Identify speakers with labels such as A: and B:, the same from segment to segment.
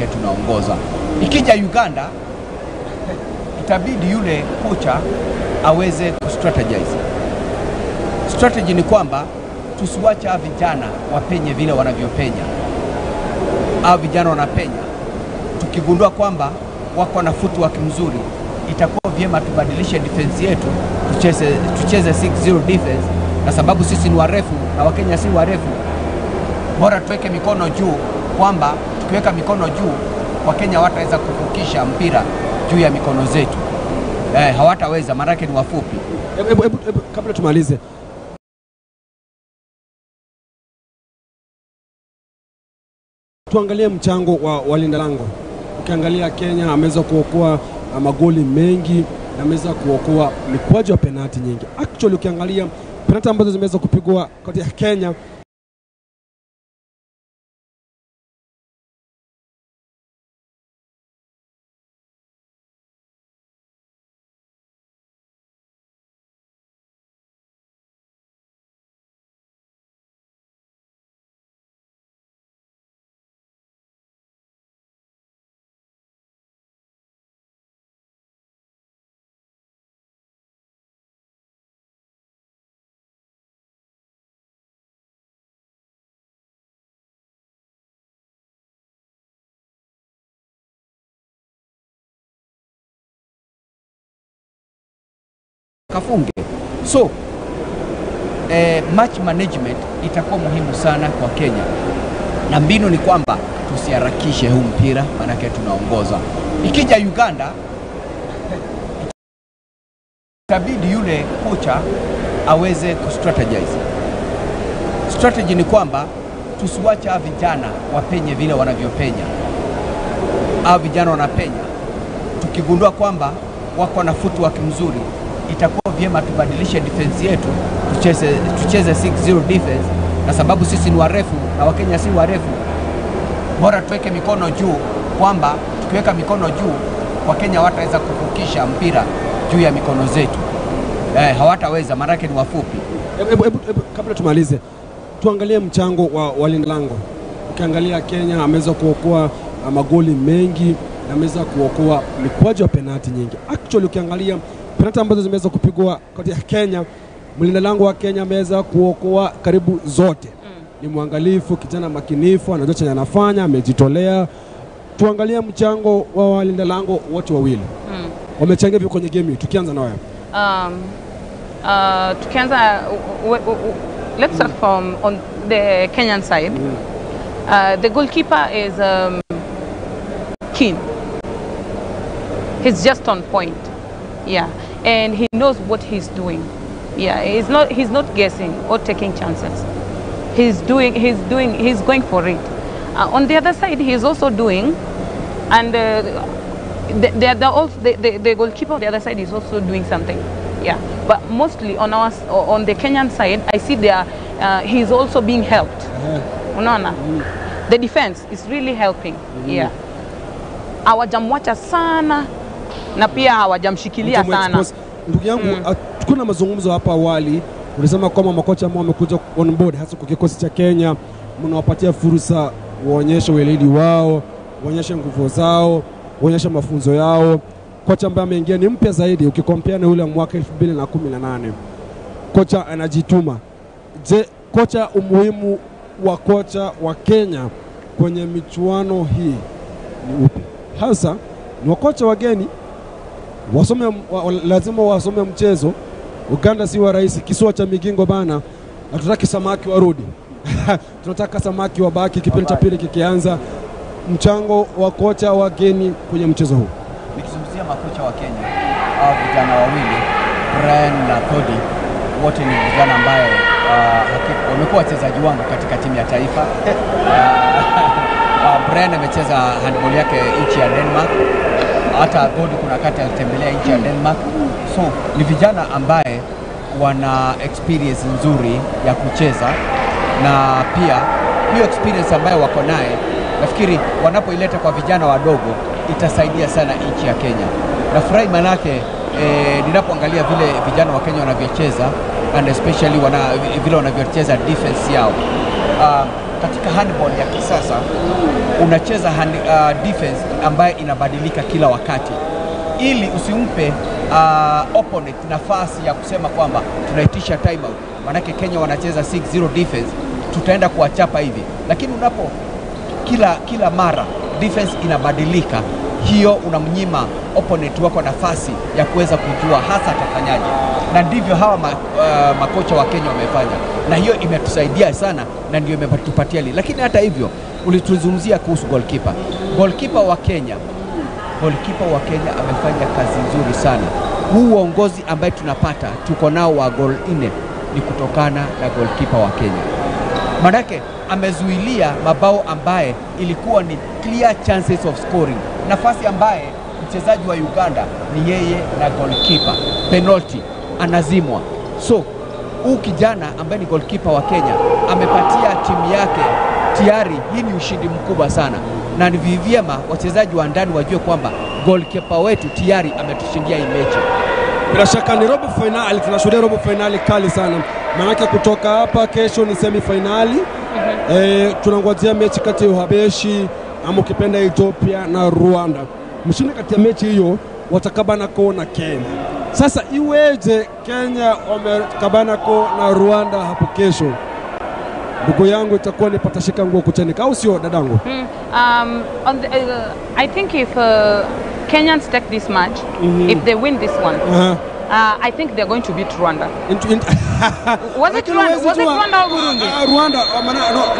A: maanake tunaongoza. Ikija Uganda itabidi yule kocha aweze kustrategize. Strategy ni kwamba tusiwache vijana wapenye vile wanavyopenya. Hao vijana wanapenya, tukigundua kwamba wako na footwork mzuri, itakuwa vyema tubadilishe defense yetu, tucheze 6-0 defense, na sababu sisi ni warefu na Wakenya si warefu, bora tuweke mikono juu, kwamba tukiweka mikono juu Wakenya wataweza kuvukisha mpira juu ya mikono zetu. Hawataweza, maanake ni wafupi.
B: Hebu kabla tumalize, tuangalie mchango wa walinda lango. Ukiangalia Kenya ameweza kuokoa magoli mengi na ameweza kuokoa mikwaju ya penalti nyingi. Actually ukiangalia penalti ambazo zimeweza kupigwa kati ya Kenya
A: kafunge. So match management itakuwa muhimu sana kwa Kenya, na mbinu ni kwamba tusiharakishe huu mpira, maanake tunaongoza. Ikija Uganda itabidi yule kocha aweze kustrategize. Strategy ni kwamba tusiwache vijana wapenye vile wanavyopenya. Hao vijana wanapenya, tukigundua kwamba wako na footwork mzuri, itakuwa vyema tubadilishe defense yetu, tucheze 6-0 defense, na sababu sisi ni warefu na Wakenya si warefu, bora tuweke mikono juu, kwamba tukiweka mikono juu Wakenya wataweza kuvukisha mpira juu ya mikono zetu. Hawataweza, maanake ni wafupi.
B: Hebu kabla tumalize, tuangalie mchango wa walinda lango. Ukiangalia Kenya ameweza kuokoa magoli mengi na ameweza kuokoa mikwaju ya penalti nyingi. Actually ukiangalia penalti ambazo zimeweza kupigwa kati ya Kenya, mlinda lango wa Kenya ameweza kuokoa karibu zote. Ni mwangalifu, kijana makinifu, anajua chenye anafanya, amejitolea. Tuangalie mchango wa walinda lango wote wawili. Wamechangia vipi kwenye game? Tukianza na wewe.
C: Tukianza, let's start from on the Kenyan side. The goalkeeper is keen. He's just on point. Yeah, and he knows what he's doing. Yeah, he's not guessing or taking chances. He's going for it. On the other side, he's also doing, and the goalkeeper on the other side is also doing something. Yeah, but mostly on the Kenyan side, I see there he's also being helped. Unaona? The defense is really helping. Yeah, hawajamwacha sana na pia hawajamshikilia sana.
B: Ndugu yangu, kuna mazungumzo hapa awali, ulisema kwamba makocha ambao wamekuja on board hasa kwa kikosi cha Kenya, mnawapatia fursa waonyeshe weledi wao, waonyeshe nguvu zao, waonyeshe mafunzo yao. Kocha ambaye ameingia ni mpya zaidi ukikompea na yule mwaka 2018. Kocha anajituma. Je, kocha, umuhimu wa kocha wa Kenya kwenye michuano hii ni upi? Hasa ni wakocha wageni wasome, lazima wasome mchezo. Uganda si wa rahisi, kisiwa cha Migingo bana, hatutaki samaki warudi. Tunataka samaki wabaki kipindi cha pili kikianza. Mchango wa kocha wageni kwenye mchezo huu.
A: Nikizungumzia makocha wa Kenya, hao vijana wawili Brian na Thodi, wote ni vijana ambaye wamekuwa wachezaji wangu katika timu ya taifa. Brian amecheza handball yake nchi ya Denmark, hata Thodi kuna wakati alitembelea nchi ya Denmark. So ni vijana ambaye wana experience nzuri ya kucheza, na pia hiyo experience ambayo wako naye nafikiri wanapoileta kwa vijana wadogo itasaidia sana nchi ya Kenya. Nafurahi manake ninapoangalia vile vijana wa Kenya wanavyocheza, and especially vile wanavyocheza defense yao. katika handball ya kisasa unacheza defense ambayo inabadilika kila wakati, ili usimpe opponent nafasi ya kusema kwamba tunaitisha timeout, manake Kenya wanacheza 6-0 defense, tutaenda kuwachapa hivi. Lakini unapo kila mara defense inabadilika, hiyo unamnyima opponent wako nafasi ya kuweza kujua hasa atafanyaje, na ndivyo hawa makocha wa Kenya wamefanya, na hiyo imetusaidia sana na ndio imetupatia li. Lakini hata hivyo ulituzungumzia kuhusu goalkeeper. Goalkeeper wa Kenya amefanya kazi nzuri sana. Huu uongozi ambaye tunapata tuko nao wa goal 4 ni kutokana na goalkeeper wa Kenya. Manake amezuilia mabao ambaye ilikuwa ni clear chances of scoring. Nafasi ambaye mchezaji wa Uganda ni yeye na goalkeeper, penalty anazimwa. So huu kijana ambaye ni goalkeeper wa Kenya amepatia timu yake tayari, hii ni ushindi mkubwa sana, na ni vyema wachezaji wa ndani wajue kwamba goalkeeper wetu tayari ametushindia hii mechi.
B: Bila shaka ni robo finali, tunashuhudia robo finali kali sana. Maanake kutoka hapa kesho ni semi finali. Tunangojea mechi kati ya Uhabeshi ama ukipenda Ethiopia na Rwanda. Mshindi kati ya mechi hiyo watakabana ko na Kenya. Sasa iweje Kenya wamekabana ko na Rwanda hapo kesho? Ndugu yangu, itakuwa ni patashika nguo kuchanika, au sio dadangu?
C: I think if Kenyans take this match, if they win this one, I think they're going to beat Rwanda. Was it Rwanda? Was it Rwanda or Burundi?
B: Rwanda,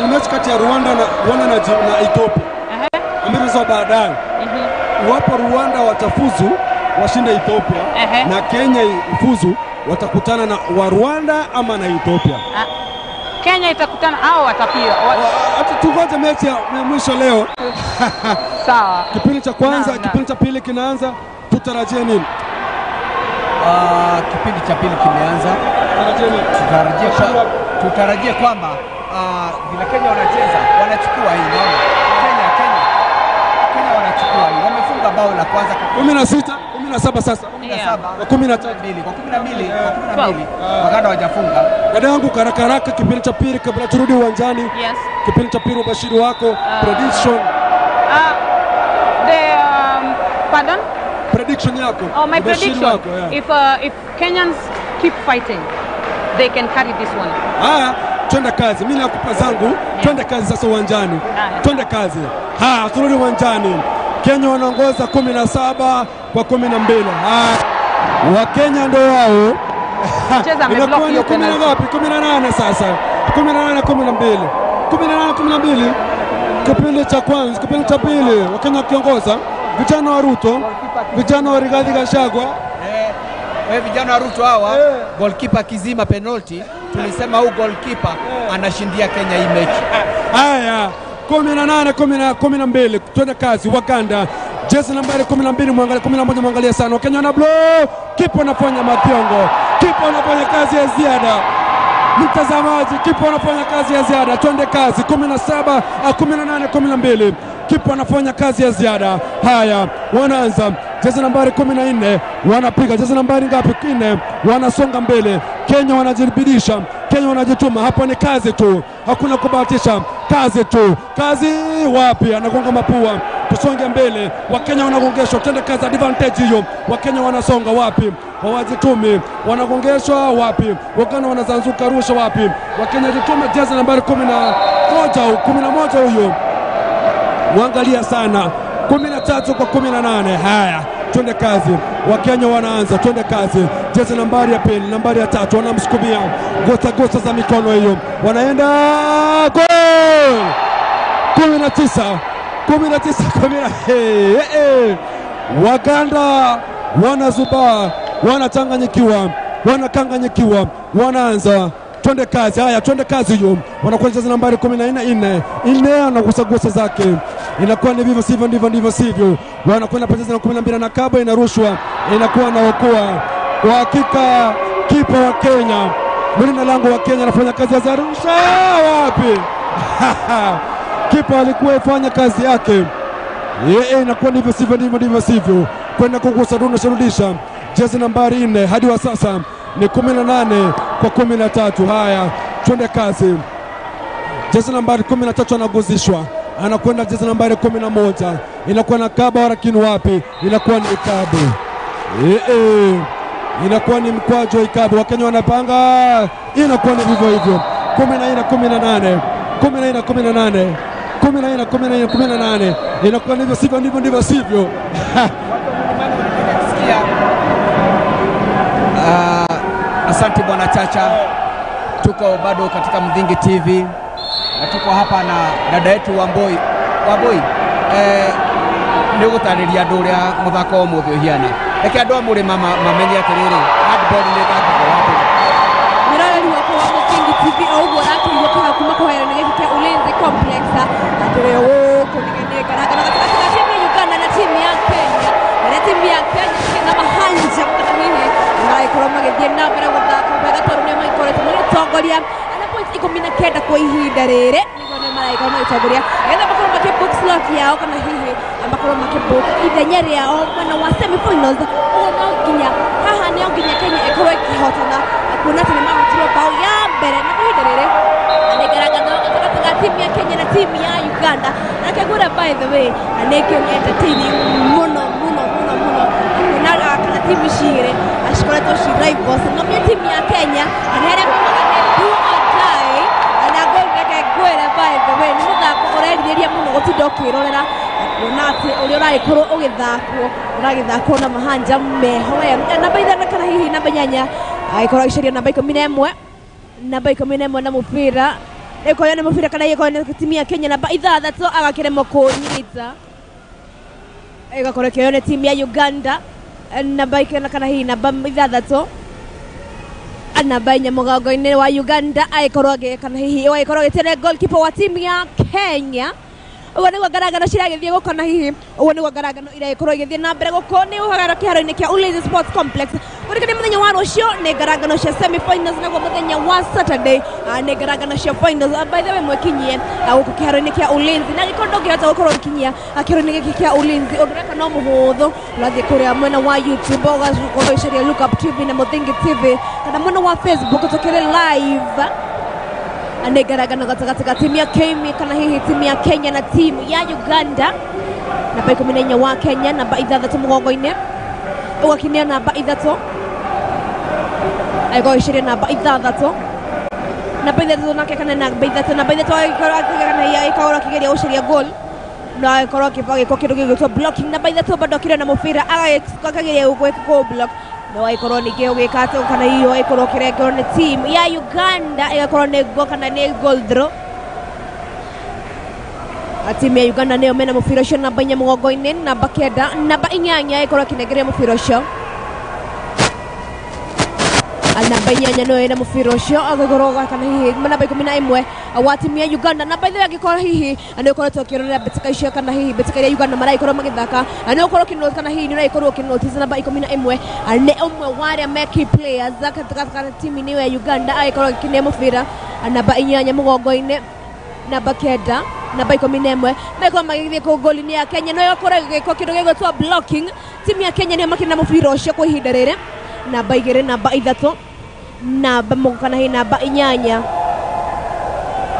B: no, mechi kati ya Rwanda na Ethiopia. Ambazo baadaye. Wapo Rwanda watafuzu washinde Ethiopia, na Kenya ifuzu watakutana na wa Rwanda ama na Ethiopia.
C: Kenya itakutana au watapia.
B: Tungoje mechi ya mwisho leo.
C: Sawa.
B: Kipindi cha kwanza, kipindi cha pili kinaanza, tutarajie nini?
A: Kipindi cha pili kimeanza. Tutarajie kwamba vile Kenya wanacheza, wanachukua hii, naona. Kenya wanachukua hii. Wamefunga bao la kwanza
B: 16, 17 sasa.
A: 17, 12, kwa 12, Waganda hawajafunga.
B: Dada yangu, haraka kipindi cha pili kabla turudi uwanjani.
C: Yes.
B: Kipindi cha pili ubashiri wako, prediction.
C: Pardon?
B: Prediction yako.
C: Oh, my prediction.
B: Wako, yeah.
C: If Kenyans keep fighting, they can carry this one.
B: Haya, twende kazi. Mimi nakupa zangu, twende kazi sasa uwanjani. Twende kazi. Ha, turudi uwanjani. Kenya wanaongoza 17 kwa 12. Wakenya ndio wao. Inakuwa ni 10 ngapi? 18 sasa. 18 12. 18 12. Kipindi cha kwanza, kipindi cha pili, Wakenya wakiongoza. Vijana wa Ruto, vijana wa Rigathi Gachagua.
A: Vijana wa Ruto hawa, goalkeeper kizima penalty, tulisema huu goalkeeper anashindia Kenya hii mechi.
B: Haya, 18 12, twende kazi Waganda. Jezi nambari 12 muangalie, 11 muangalie sana. Wakenya wana blow, kipa anafanya mathiongo. Kipa anafanya kazi ya ziada. Mtazamaji, kipa anafanya kazi ya ziada. Twende kazi 17 18 12. Kipa anafanya kazi ya ziada. Haya, wanaanza jezi nambari 14, wanapiga jezi nambari ngapi? 4, wanasonga mbele. Kenya wanajibidisha, Kenya wanajituma. Hapa ni kazi tu, hakuna kubahatisha, kazi tu. Kazi wapi? Anagonga mapua. Tusonge mbele. Wakenya wanagongeshwa, twende kazi, advantage hiyo. Wakenya wanasonga wapi? Hawajitumi, wanagongeshwa wapi? Wakenya wanazanzuka rusha wapi? Wakenya jitume, jezi nambari 11, 11 huyo. Muangalia sana. 13 kwa 18. Haya, twende kazi. Wakenya wanaanza, twende kazi. Jezi nambari ya pili, nambari ya tatu, wanamsukumia. Gosa gosa za mikono hiyo. Wanaenda goal! 19 19 10. Waganda wanazubaa, wanachanganyikiwa, wanakanganyikiwa, wanaanza. Twende kazi. Haya, twende kazi hiyo. Wanakuwa jezi nambari 14, 4 anagusa zake. Inakuwa ni vivyo sivyo, ndivyo ndivyo sivyo. Wanakwenda pacheza na 12 na kaba inarushwa, inakuwa naokoa. Kwa hakika kipa wa Kenya, mlinda lango wa Kenya anafanya kazi ya zarusha wapi? Kipa alikuwa afanya kazi yake. Yeye inakuwa ndivyo sivyo, ndivyo ndivyo sivyo. Kwenda kugusa rudisha rudisha. Jezi nambari 4 hadi wa sasa ni 18 kwa 13. Haya, twende kazi. Jezi nambari 13 anaguzishwa, anakwenda jezi nambari 11, inakuwa na kaba, lakini wapi, inakuwa ni ikabu. Inakuwa ni mkwaju wa ikabu. Wakenya wanapanga, inakuwa ni vivyo hivyo. 14 18 14 18 14 14 18, inakuwa ndivyo sivyo, ndivyo ndivyo sivyo.
A: Asante Bwana Chacha, tuko bado katika Muthingi TV na tuko hapa na dada yetu Wambui. Wambui, nĩ ũgũtarĩria andũ ũrĩa mũthako wa ũmũthĩ ũhiana. Reke andũ a mũrĩma mamenye atĩrĩrĩ, handball nĩ ĩthakagwo wa mbere.
D: Mwĩroreri wakwa wa Muthingi TV o ũguo ũrakĩigua kĩga kuma kũhero-inĩ gĩkĩ kĩa Ulinzi Complex, na tũrĩ gũkũ nĩ ngarangano gatagatĩ ga timu ya Uganda na timu ya Kenya. Ĩrĩa timu ya Kenya ĩna mahanja kana hihi maragĩkorwo magĩthiĩ na mbere gũthaka wega tondũ nĩo magĩkoretwo magĩtongoria na points 19 kwa ihinda rĩrĩ, nĩguo nĩo maragĩkorwo magĩtongoria nĩgetha makorwo makĩ book slot yao kana hihi makorwo makĩ book ithenya rĩao mwena wa semi-finals. Ũguo no nginya haha nĩo nginya Kenya ĩkorwo ĩkĩhotana kuona atĩ nĩmahotirwo bao ya mbere, na kwa ihinda rĩrĩ nĩ ngarangano gatagatĩ ga timu ya Kenya na timu ya Uganda. Na kegura by the way nĩ kĩo entertaining mũno mũno mũno mũno kuona kana timu ici igĩrĩ cikoretwo ci rivals. Ng'amia timu ya Kenya na harĩa maugaga nĩ do or die, na reke ngwĩre by the way nĩ mũthako ũrerirĩria mũno gũtinda ũkĩrorera kuona atĩ ũrĩa ũragĩkorwo ũgĩthakwo ũragĩthakwo na mahanja meho. Namba 5 kana hihi namba 8 agĩkorwo agĩcaria namba 11, namba 11 na mũbira ĩkoyo nĩ mũbira kana ĩkoyo nĩ timu ya Kenya. Namba 6 agakĩremwo kũnyita, ĩgakorwo ĩkĩoywo nĩ timu ya Uganda. Namba 9 kana hihi namba 6, namba 4 mũgongo-inĩ wa Uganda agĩkorwo kana hihi agĩkorwo agĩtĩra goalkeeper wa timu ya Kenya. Ũguo nĩguo ngarangano ciragĩthiĩ gũkũ na hihi ũguo nĩguo ngarangano iragĩkorwo igĩthiĩ na mbere gũkũ nĩ ũhagara kĩharo-inĩ kĩa Ulinzi Sports Complex. Kũrĩkĩ nĩ mũthenya wa rũciũ nĩ ngarangano cia semi-finals, naguo mũthenya wa Saturday nĩ ngarangano cia finals. By the way mwĩkinyie gũkũ kĩharo-inĩ kĩa Ulinzi, na angĩkorwo ndũngĩhota gũkorwo ũgĩkinyia kĩharo-inĩ gĩkĩ kĩa Ulinzi, ũndũ ũreka no mũhũthũ, ũrathiĩ kũrĩa mwena wa YouTube ũgakorwo ũgĩcaria Look Up TV na Muthingi TV, kana mwena wa Facebook tũkĩrĩ live. Nĩ ngarangano gatagatĩ ga timu ya Kenya kana hihi timu ya Kenya na timu ya Uganda. Namba 14 wa Kenya, namba 6 mũgongo-inĩ ũgakinyia namba 3, agĩkorwo agĩcaria namba 6, namba 6 nake kana namba 3, namba 3 agĩkorwo akĩgeria gũcaria goal no agĩkorwo agĩkwo kĩndũ gĩgwĩtwo blocking. Namba 3 bado akĩrĩ na mũbira akageria gwĩka block no agĩkorwo ningĩ ũgĩka atĩ kana hihi agĩkorwo ũkĩrengerwo nĩ timu ya Uganda, ĩgakorwo nĩ goal kana nĩ goal throw. Timu ya Uganda nĩyo mena mũbira ũcio, namba 4 mũgongo-inĩ, namba 9, namba 8 agĩkorwo akĩnengeria mũbira ũcio, namba 8 nĩyo ĩna mũbira ũcio agĩkorwo kana hihi namba 11 wa timu ya Uganda. Namba 3 angĩkorwo hihi nĩ ũkoretwo ũkĩrorera mbĩtĩka icio kana hihi mbĩtĩka iria Uganda maragĩkorwo magĩthaka, nĩ ũkorwo ũkĩnotice kana hihi nĩ ũragĩkorwo ũkĩnotice namba 11 nĩ ũmwe wa arĩa me key players katika timu-inĩ ĩyo ya Uganda agĩkorwo agĩkinyia mũbira. Namba 8 mũgongo-inĩ, namba 9, namba 11 magĩkorwo magĩthiĩ kũ goli-inĩ ya Kenya, no ĩgakorwo ĩgĩkwo kĩndũ gĩgwĩtwo blocking. Timu ya Kenya nĩyo makĩrĩ na mũbira ũcio kwa ihinda rĩrĩ, namba 2, namba 3, namba mũgwanja kana hihi namba 8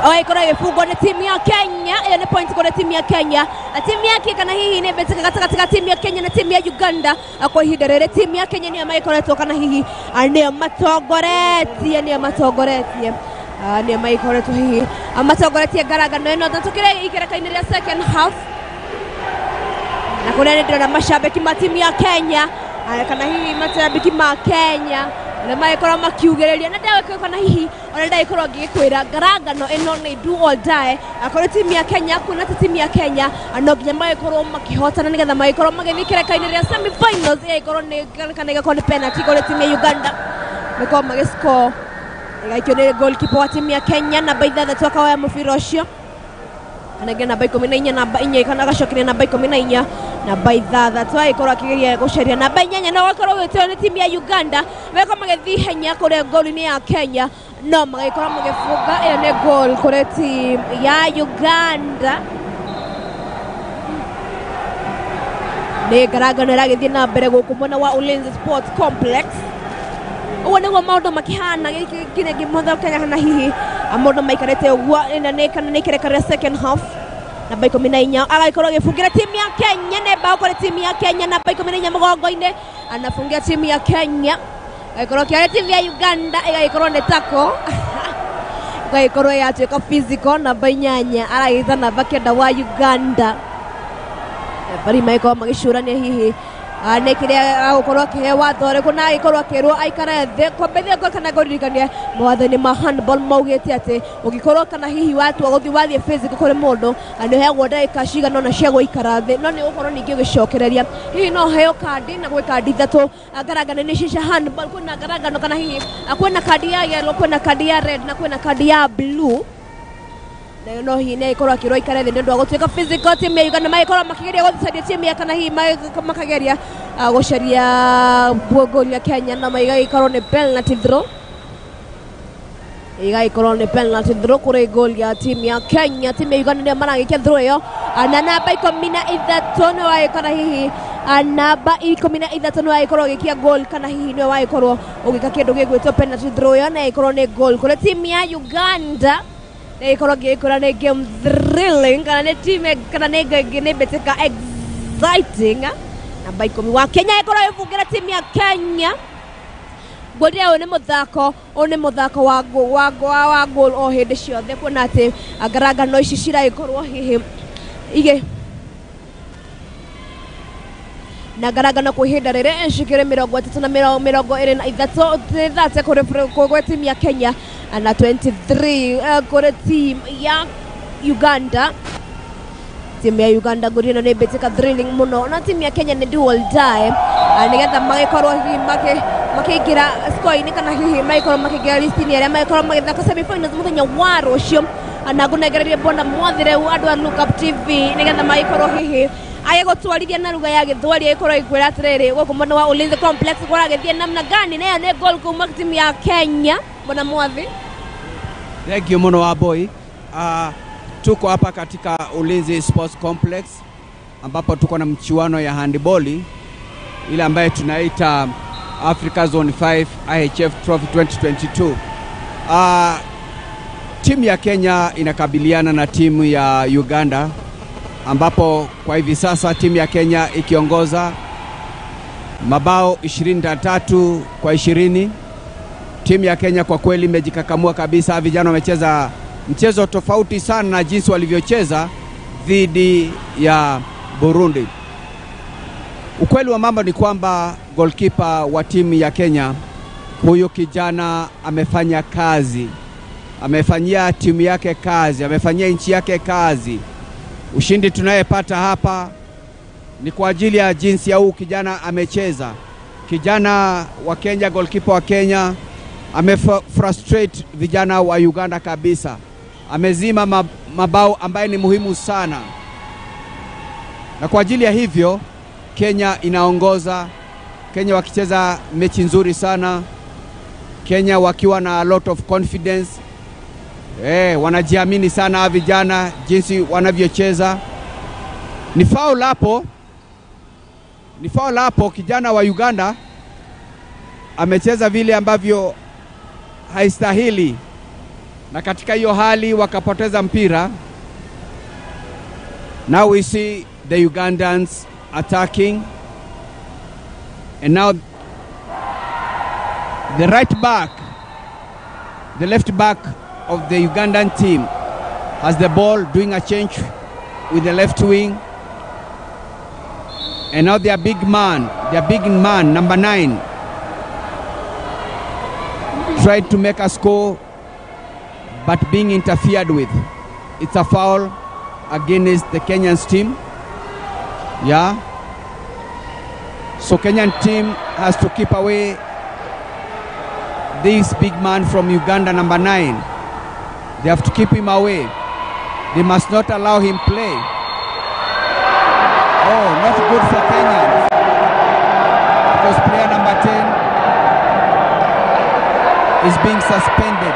D: agĩkorwo ĩgĩbungwo nĩ timu ya Kenya. Ĩyo nĩ point kũrĩ timu ya Kenya. Timu ya kana hihi nĩ mbĩtĩka gatagatĩ ga timu ya Kenya na timu ya Uganda kwa ihinda rĩrĩ. Timu ya Kenya nĩyo magĩkoretwo kana hihi nĩyo matongoretie, nĩyo matongoretie, nĩyo magĩkoretwo hihi matongoretie ngarangano ĩno. Na tũkĩrĩ ikereka-inĩ rĩa second half, na kũrĩa nĩ ndĩrona macambĩki ma timu ya Kenya kana hihi macambĩki ma Kenya na magĩkorwo makiugĩrĩria, na ndagĩkorwo kana hihi ona ndagĩkorwo ngĩgĩkwĩra ngarangano ĩno nĩ do or die akorwo timu ya Kenya, kuona atĩ timu ya Kenya no nginya magĩkorwo makĩhotana nĩgetha magĩkorwo magĩthiĩ kĩreka-inĩ rĩa semi-finals. Ĩgagĩkorwo nĩ kana ĩgakorwo nĩ penalty kũrĩ timu ya Uganda, makorwo magĩscore ĩgaikio nĩ goalkeeper wa timu ya Kenya. Namba 6 akaoya mũbira ũcio, anengera namba 14, namba 4 kana agacokeria namba 14, namba 6 agĩkorwo akĩgeria gũcaria namba 8 no agakorwo ũgĩteo nĩ timu ya Uganda. Magĩkorwo magĩthiĩ ihenya kũrĩa goli-inĩ ya Kenya no magĩkorwo magĩbunga. Ĩyo nĩ goal kũrĩ timu ya Uganda. Nĩ ngarangano ĩragĩthiĩ na mbere gũkũ mwena wa Ulinzi Sports Complex. Ũguo nĩguo maũndũ makĩhana gĩkĩ nginya mũthako Kenya kana hihi maũndũ maikarĩte ũguo ĩna nĩ kana nĩ ikereka rĩa second half. Namba 14 agagĩkorwo agĩbungĩra timu ya Kenya nĩ bao kũrĩ timu ya Kenya. Namba 14 mũgongo-inĩ anafungia timu ya Kenya, agĩkorwo kĩarĩ timu ya Uganda ĩgagĩkorwo nĩ tako ĩgagĩkorwo yatuĩka physical. Namba 8 aragĩta namba 9 wa Uganda. Bari magĩkorwo magĩcũrania hihi nĩ kĩrĩa agũkorwo akĩheo watho ũrĩkũ na agĩkorwo akĩrwo aikare thĩ kwambithia ngoro kana ngũririkanie mawatho-inĩ ma handball maugĩte atĩ ũngĩkorwo kana hihi watua gũthiĩ wathiĩ physical kũrĩ mũndũ nĩ ũheagwo ndagĩka cigana ũna cia gũikara thĩ, no nĩ ũgũkorwo ningĩ ũgĩcokereria hihi no ũheo kandi na gwĩ kandi 3 ngarangano nĩ cia handball. Kwĩna ngarangano kana hihi kwĩna kandi ya yellow, kwĩna kandi ya red na kwĩna kandi ya blue. Nayo no hihi nĩ agĩkorwo akĩrwo aikare thĩ nĩ ũndũ wa gũtuĩka physical. Timu ya Uganda magĩkorwo makĩgeria gũcaria timu ya kana hihi makageria gũcaria goli ya Kenya na igagĩkorwo nĩ penalty throw, igagĩkorwo nĩ penalty throw kũrĩ goli ya timu ya Kenya. Timu ya Uganda nĩo maragĩkia throw ĩyo na namba 13 nĩ wagĩkora hihi namba 13 nĩ wagĩkorwo ũgĩkia goal kana hihi nĩwe wagĩkorwo ũgĩka kĩndũ gĩgwĩtwo penalty throw ĩyo na ĩkorwo nĩ goal kũrĩ timu ya Uganda. Nä ngä nä game thrilling kana nä team kana nä nä mbätä exciting. Namba 10 wa Kenya ĩkorwo ĩbungĩra timu ya Kenya. Ngwĩrire ũyũ nĩ mũthako, ũyũ nĩ mũthako wa wa goal o hĩndĩ ciothe, kuona atĩ ngarangano ici ciragĩkorwo hihi igĩ na ngarangano kwa ihinda rĩrĩ cikĩrĩ 33 na 23 kũrĩ timu ya Kenya na 23 kũrĩ timu ya Uganda. Timu ya Uganda ngũri ĩno nĩ mbĩtĩka thrilling mũno na timu ya Kenya nĩ do or die nĩgetha magĩkorwo hihi makĩingĩra score-inĩ kana hihi magĩkorwo makĩingĩra list-inĩ arĩa magĩkorwo magĩthaka semi-finals mũthenya wa rũciũ. Na ngũnengererie Bona Mwathire andũ a Look Up TV nĩgetha magĩkorwo hihi agĩgũtwarithia na lugha ya Gĩthweri agĩkorwo ĩkwĩra atĩrĩrĩ gũkũ mwena wa Ulinzi Complex kũragĩthiĩ namna gani, na ĩyo nĩ goal kuma timu ya Kenya. Bona Mwathi,
A: thank you muno wa boy. Tuko hapa katika Ulinzi Sports Complex ambapo tuko na mchuano ya handball ile ambayo tunaita Africa Zone 5 IHF Trophy 2022. Timu ya Kenya inakabiliana na timu ya Uganda ambapo kwa hivi sasa timu ya Kenya ikiongoza mabao 23-20. Timu ya Kenya kwa kweli imejikakamua kabisa. Vijana wamecheza mchezo tofauti sana na jinsi walivyocheza dhidi ya Burundi. Ukweli wa mambo ni kwamba goalkeeper wa timu ya Kenya huyo kijana amefanya kazi, amefanyia timu yake kazi, amefanyia nchi yake kazi. Ushindi tunayepata hapa ni kwa ajili ya jinsi ya huu kijana amecheza. Kijana wa Kenya, goalkeeper wa Kenya amefrustrate vijana wa Uganda kabisa. Amezima mabao ambaye ni muhimu sana. Na kwa ajili ya hivyo Kenya inaongoza. Kenya wakicheza mechi nzuri sana. Kenya wakiwa na a lot of confidence. Wanajiamini sana vijana jinsi wanavyocheza. Ni foul hapo. Ni foul hapo, kijana wa Uganda amecheza vile ambavyo haistahili. Na katika hiyo hali wakapoteza mpira. Now we see the Ugandans attacking. And now the right back, the left back of the Ugandan team has the ball, doing a change with the left wing. And now their big man, number 9, tried to make a score, but being interfered with. It's a foul against the Kenyan team. Yeah. So Kenyan team has to keep away this big man from Uganda, number 9. They have to keep him away. They must not allow him play. Oh, not good for Kenyans. Because player number 10 is being suspended.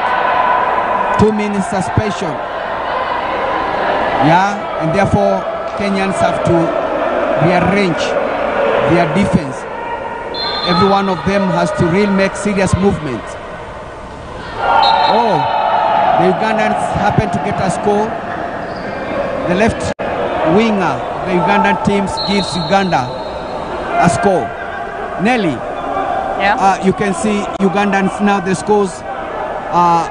A: 2 minutes suspension. Yeah, and therefore Kenyans have to rearrange their defense. Every one of them has to really make serious movements. Oh, the Ugandans happen to get a score. The left winger of the Ugandan teams gives Uganda a score. Nelly,
C: Yeah.
A: you can see Ugandans now, the scores are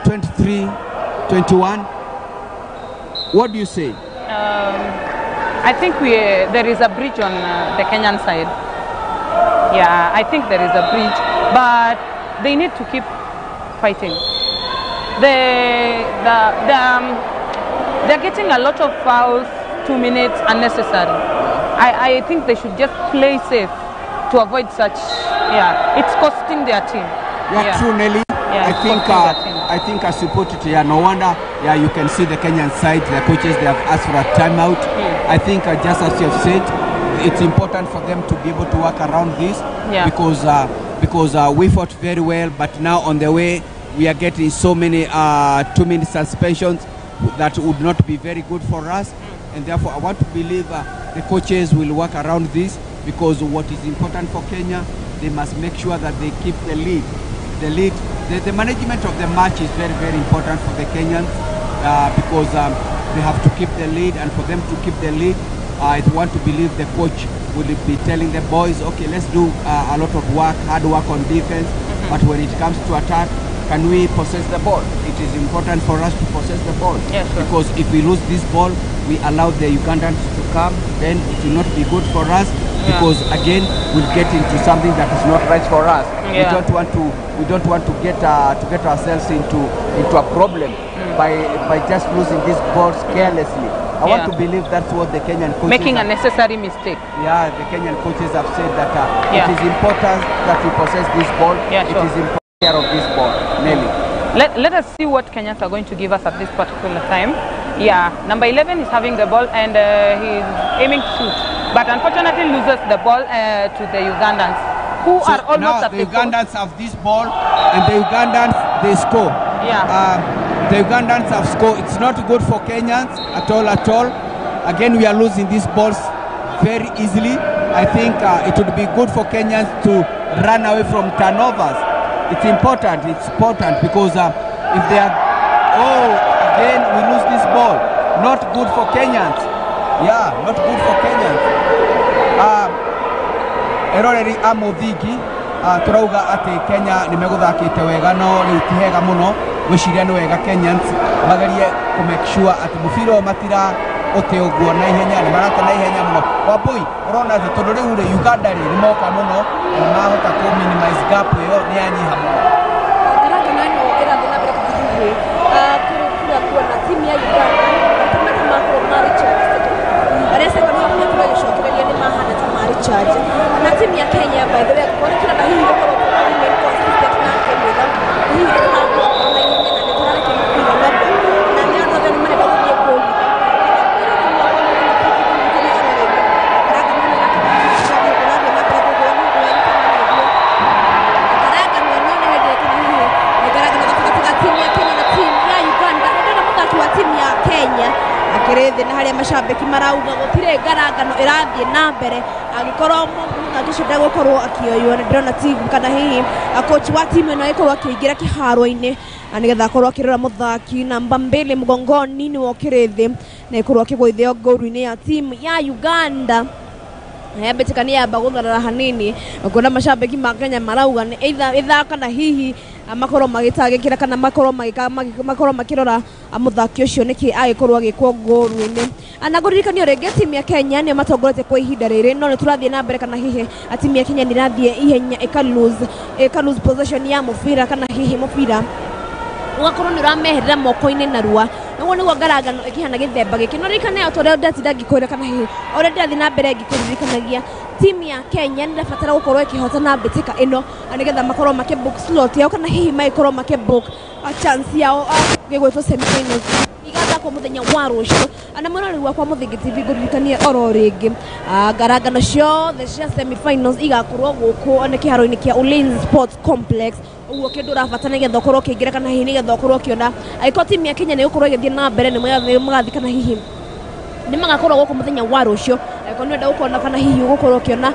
A: 23-21. What do you say?
C: I think there is a breach on the Kenyan side. Yeah, I think there is a breach, but they need to keep fighting. They're getting a lot of fouls, 2 minutes, unnecessary. I think they should just play safe to avoid such. Yeah, it's costing their team.
A: Yeah, true, Nelly.
C: Yeah,
A: I think as you put it, yeah, no wonder. Yeah, you can see the Kenyan side, the coaches, they have asked for a timeout. I think just as you have said, it's important for them to be able to work around this.
C: Yeah.
A: Because we fought very well, but now on the way we are getting so many 2-minute suspensions that would not be very good for us. And therefore, I want to believe the coaches will work around this, because what is important for Kenya, they must make sure that they keep the lead. The lead, the management of the match is very, very important for the Kenyans, because they have to keep the lead, and for them to keep the lead, I want to believe the coach will be telling the boys, okay, let's do a lot of work, hard work on defense, but when it comes to attack, can we possess the ball? It is important for us to possess the ball.
C: Yeah, sure.
A: Because if we lose this ball, we allow the Ugandans to come, then it will not be good for us.
C: Yeah.
A: Because again, we'll get into something that is not right for us.
C: Yeah.
A: We don't want to get ourselves into a problem by just losing these balls carelessly. I want to believe that's what the Kenyan coaches
C: making a necessary mistake.
A: Yeah, the Kenyan coaches have said that it is important that we possess this ball.
C: Yeah, sure.
A: It is important care of this ball, Nelly.
C: Let us see what Kenyans are going to give us at this particular time. Yeah, number 11 is having the ball and he's aiming to shoot, but unfortunately loses the ball to the Ugandans, who
A: so
C: are almost
A: now
C: at
A: the Ugandans have this ball, and the Ugandans, they score.
C: Yeah.
A: The Ugandans have scored. It's not good for Kenyans at all, at all. Again, we are losing these balls very easily. I think it would be good for Kenyans to run away from turnovers. It's important. It's important because if they are... Oh, again, we lose this ball. Not good for Kenyans. Yeah, not good for Kenyans. Eroreri a Muthingi turauga ati Kenya ni meguthakite wega no riu ti hega muno gwiciria ni wega Kenyans magerie ku make sure ati mubira matira ute uguo na ihenya ni marate na ihenya muno Wambui urona ati tondu riu ri Uganda ri ni moka muno na mahota ku minimize gap iyo ni yanyiha muno.
D: Ngarangano ino irathie na mbere hihi kura kuona timu ya Uganda matumata makorwo ma Richard arĩa second half makorwo ĩgĩcokereria nĩ mahana ta ma Richard na timu ya Kenya by the way angĩkorwo kĩrenda hihi gũkorwo remain consistent na kĩmwĩga hihi nĩ tũrakorwo na ihenya na nĩ tũrarekia mũbira wendo na nĩ andũ othe nĩ marenda gũthiĩ kũũhitha. Timu ya Kenya akĩrĩ na harĩa macambĩki marauga gũtirĩ ngarangano ĩrathiĩ na mbere angĩkorwo mũthaki ũcio ndegũkorwo akĩoywo nĩ ndĩrona timu kana hihi coach wa timu ĩno ĩkorwo akĩingĩra kĩharo-inĩ na nĩgetha akorwo akĩrora mũthaki namba mbili mgongoni nĩwe ũkĩrĩ thĩ na ĩkorwo akĩgũithio ngolu-inĩ ya timu ya Uganda yambĩtĩka nĩ yamba gũtharara hanini kuona macambĩki ma Kenya marauga nĩ either ithaka na hihi makorwo magĩtangĩkĩra kana makorwo makĩrora mũthaki ũcio nĩkĩ agĩkorwo agĩkwo ngolu-inĩ. Na ngũririkanio rĩngĩ timu ya Kenya nĩo matongoretie kwa ihinda rĩrĩ no nĩ tũrathiĩ na mbere kana hihi timu ya Kenya nĩ ĩrathiĩ ihenya ĩka lose possession ya mũbira kana hihi mũbira ũgakorwo nĩ ũrameherera moko-inĩ narua nĩguo nĩguo ngarangano ĩkĩhana gĩthemba gĩkĩ no ririkane o ta ũrĩa ndatinda ngĩkwĩra kana hihi ũrĩa ndĩrathiĩ na mbere ngĩkũririkanagia timu ya Kenya nĩ ĩrabatara gũkorwo ĩkĩhotana mbĩtĩka ĩno nĩgetha makorwo makĩ book slot yao kana hihi magĩkorwo makĩ book chance yao gĩgwĩtwo semi-finals igathakwo mũthenya wa rũciũ na mwĩroreri wakwa Muthingi TV ngũririkanie oro rĩngĩ ngarangano ciothe cia semi-finals igakorwo gũkũ nĩ kĩharo-inĩ kĩa Ulinzi Sports Complex ũguo kĩndũ ũrabatara nĩgetha ũkorwo ũkĩingĩra kana hihi nĩgetha ũkorwo ũkĩona angĩkorwo timu ya Kenya nĩ ĩgũkorwo ĩgĩthiĩ na mbere nĩ magathiĩ kana hihi nĩ magakorwo gũkũ mũthenya wa rũciũ Angĩkorwo nĩ ũrenda gũkona kana hihi ũgũkorwo ũkĩona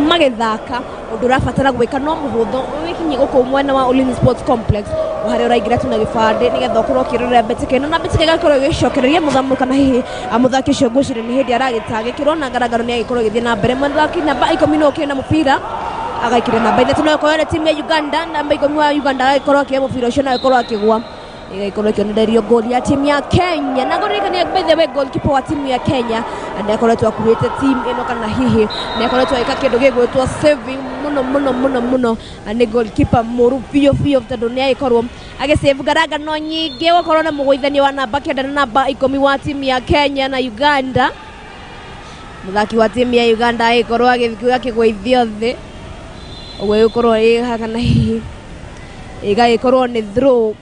D: magĩthaka, ũndũ ũrabatara gwĩka no mũhũthũ, wĩkinyie gũkũ mwena wa Ulinzi Sports Complex o harĩa ũraingĩra tu na gĩbandĩ nĩgetha ũkorwo ũkĩrorera mbĩtĩka ĩno, na mbĩtĩka ĩgakorwo ĩgĩcokereria mũthamo kana hihi mũthaki ũcio ngwĩciria nĩ hĩndĩ aragĩtangĩkĩrwo na ngarangaro nĩ agĩkorwo ĩgĩthiĩ na mbere. Mũthaki namba 10 nĩwe ũkĩrĩ na mũbira agaikĩria namba 3 no ĩkorwo ĩrĩ timu ya Uganda. Namba 10 wa Uganda agagĩkorwo akĩoya mũbira ũcio na agĩkorwo akĩgwa, ĩgagĩkorwo ĩkĩonererio goal ya timu ya Kenya. Na ngũririkania by the way, goalkeeper wa timu ya Kenya nĩ akoretwo akuĩte timu ĩno kana hihi nĩ akoretwo agĩka kĩndũ gĩgwĩtwo saving mũno mũno mũno mũno, na nĩ goalkeeper mũru biũ biũ tondũ nĩ agĩkorwo agĩsave ngarangano nyingĩ, gũkorwo na mũgũithania wa namba 9 na namba 10 wa timu ya Kenya na Uganda. Mũthaki wa timu ya Uganda agĩkorwo akĩgũithio thĩ, ũguo ĩgũkorwo ĩ kana hihi ĩgagĩkorwo nĩ throw,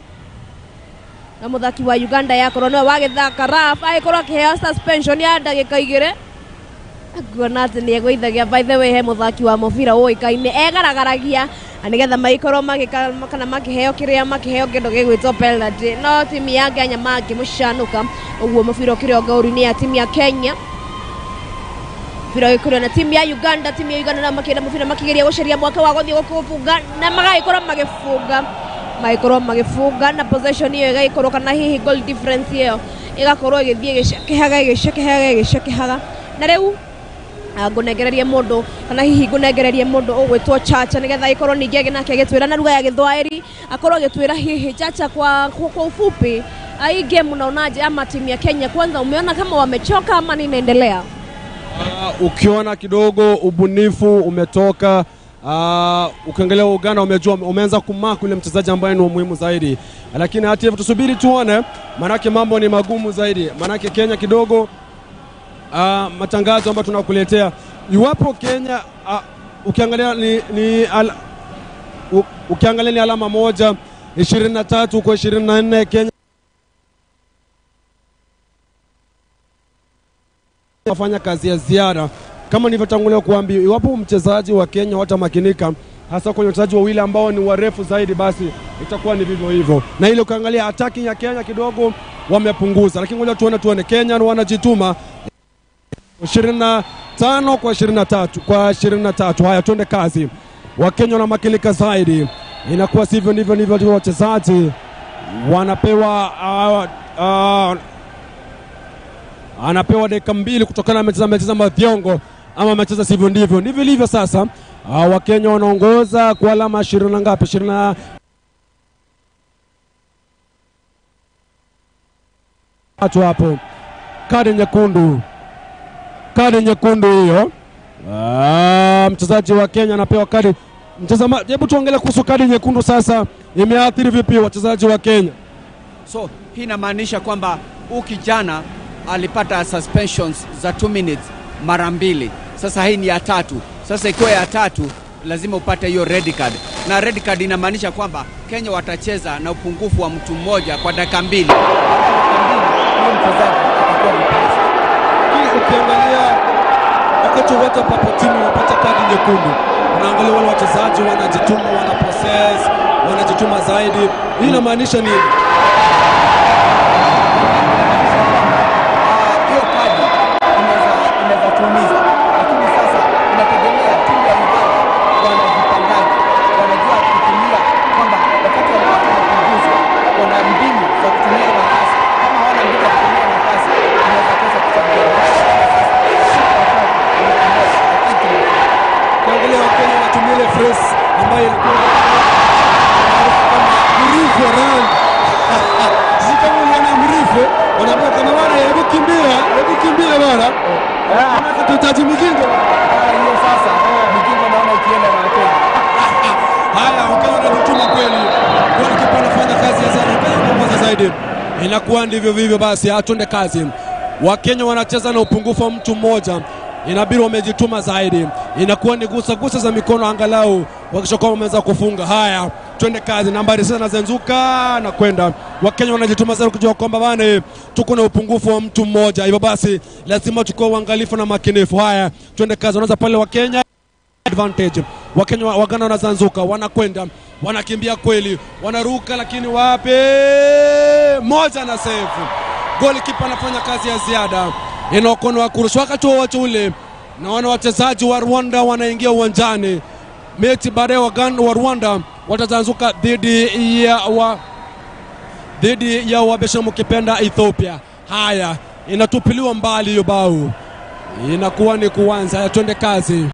D: na mũthaki wa Uganda yakorwo nĩwe wagĩthaka raf agĩkorwo akĩheo suspension ya ndagĩka 2. Nguona atĩ nĩ egũithagia. By the way, he mũthaki wa mũbira ũĩkaine egaragaragia na nĩgetha magĩkorwo magĩka kana makĩheo kĩrĩa makĩheo kĩndũ gĩgwĩtwo penalty, no timu ya Kenya makĩmũcanũka. Ũguo mũbira ũkĩrĩ o ngaũri-inĩ ya timu ya Kenya, mũbira ũgĩkũrio na timu ya Uganda. Timu ya Uganda nao makĩenda mũbira makĩgeria gũcaria mwaka wa gũthiĩ gũkũbunga na magagĩkorwo magĩbunga, magĩkorwo magĩbunga na possession ĩyo ĩgagĩkorwo kana hihi goal difference ĩyo ĩgakorwo ĩgĩthiĩ ĩgĩcekehaga ĩgĩcekehaga ĩgĩcekehaga. Na rĩu ngũnengererie mũndũ kana hihi ngũnengererie mũndũ ũgwĩtwo Chacha nĩgetha agĩkorwo ningĩ nake agĩtwĩra na lugha ya Gĩthwaĩri, akorwo agĩtwĩra hihi Chacha, kwa ufupi, hii game unaonaje ama timu ya Kenya kwanza umeona kama wamechoka ama nini inaendelea?
B: Ukiona kidogo ubunifu umetoka. Ukiangalia Uganda umejua umeanza kumark yule mchezaji ambaye ni muhimu zaidi, lakini hata hivyo tusubiri tuone, manake mambo ni magumu zaidi, manake Kenya kidogo matangazo ambayo tunakuletea, iwapo Kenya ukiangalia ukiangalia ni alama 1 23 kwa 24, Kenya wafanya kazi ya ziada. Kama nilivyotangulia kuambia, iwapo mchezaji wa Kenya watamakinika, hasa kwenye wachezaji wawili ambao ni warefu zaidi, basi itakuwa ni vivyo hivyo. Na ile ukiangalia attacking ya Kenya kidogo wamepunguza, lakini ngoja tuone Kenya wanajituma. 25 kwa 23 kwa 23. Haya, tuende kazi. Wakenya wanamakinika zaidi, inakuwa sivyo ndivyo ndivyo wachezaji wanapewa anapewa dakika 2 kutokana na amecheza madhiongo ama amecheza sivyo ndivyo. Ndivyo ilivyo sasa. Wakenya wanaongoza kwa alama 20 na ngapi? 23 hapo. Kadi nyekundu. Kadi nyekundu hiyo. Mchezaji wa Kenya anapewa kadi. Mtazamaji, hebu tuongelee kuhusu kadi nyekundu sasa. Imeathiri vipi wachezaji wa Kenya?
A: So hii inamaanisha kwamba huyu kijana alipata suspensions za 2 minutes mara 2. Sasa hii ni ya 3. Sasa ikiwa ya 3 lazima upate hiyo red card. Na red card inamaanisha kwamba Kenya watacheza na upungufu wa mtu mmoja kwa dakika 2.
B: Ukiangalia wakati wote ambapo timu inapata kadi nyekundu, unaangalia wale wachezaji wanajituma, wanaprocess, wanajituma zaidi. Hii inamaanisha nini?
A: Hiyo kadi inaweza tuumiza, lakini sasa inategemea timu ya Uganda wanajipangaje, wanajua kutumia kwamba wakati wanapunguzwa wana mbinu za kutumia nafasi. Kama hawana mbinu za kutumia nafasi, inaweza kosa kuchangia.
B: Ukiangalia Wakenya wanatumia ile phrase ambayo ilikuwa maarufu kama mrifu round. Sisi kama uliona mrifu, wanaambia kama bwana, hebu kimbia bwana. Tunahitaji migingo.
A: Hiyo sasa migingo naona ikienda na Wakenya.
B: Haya, Wakenya wanajituma kweli. Goalkeeper anafanya kazi ya sana, Wakenya wanaongoza zaidi. Inakuwa ndivyo vivyo basi, atunde kazi. Wakenya wanacheza na upungufu wa mtu mmoja. Inabidi wamejituma zaidi. Inakuwa ni gusa gusa za mikono angalau wakisha kwa wameweza kufunga. Haya, twende kazi. Nambari 6 anazenzuka na kwenda. Wakenya wanajituma sana kujua kwamba bana tuko na upungufu wa mtu mmoja. Hivyo basi lazima tukue uangalifu na makinifu. Haya, twende kazi. Wanaanza pale Wakenya advantage. Wakenya Waganda wanazanzuka, wanakwenda, wanakimbia kweli, wanaruka lakini wapi? Moja na save. Goalkeeper anafanya kazi ya ziada. Inaokono wa kurusha wakati wowote ule. Naona wachezaji wa Rwanda wanaingia uwanjani. Mechi baadaye wa Rwanda watazanzuka dhidi ya Wabesha mkipenda Ethiopia. Haya, inatupiliwa mbali hiyo bao. Inakuwa ni kuanza. Haya, twende kazi.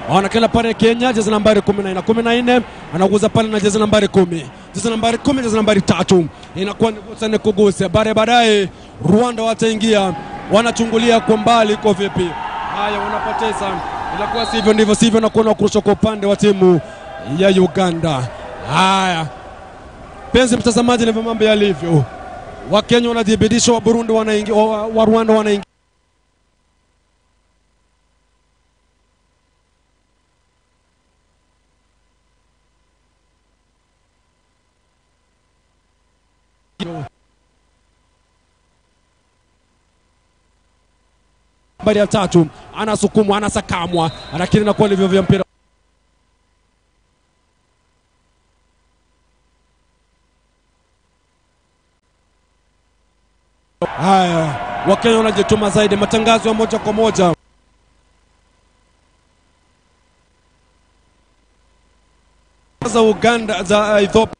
B: Wanakela pale Kenya, jezi nambari 14, 14 anaguza pale na jezi nambari 10. Jezi nambari 10, jezi nambari 3. Inakuwa ni gusa ni kugusa. Baadaye Rwanda wataingia, wanachungulia kwa mbali kwa vipi. Haya, wanapoteza. Inakuwa sivyo ndivyo sivyo na kuona kurusha kwa upande wa timu ya Uganda. Haya, penzi mtazamaji, ndivyo mambo yalivyo. Wakenya wanadhibitishwa, wa Burundi wanaingia, wa Rwanda wanaingia. Nambari ya 3 anasukumwa, anasakamwa, lakini inakuwa ndivyo vya mpira. Haya, Wakenya wanajituma zaidi. Matangazo ya moja kwa moja za Uganda, za Ethiopia.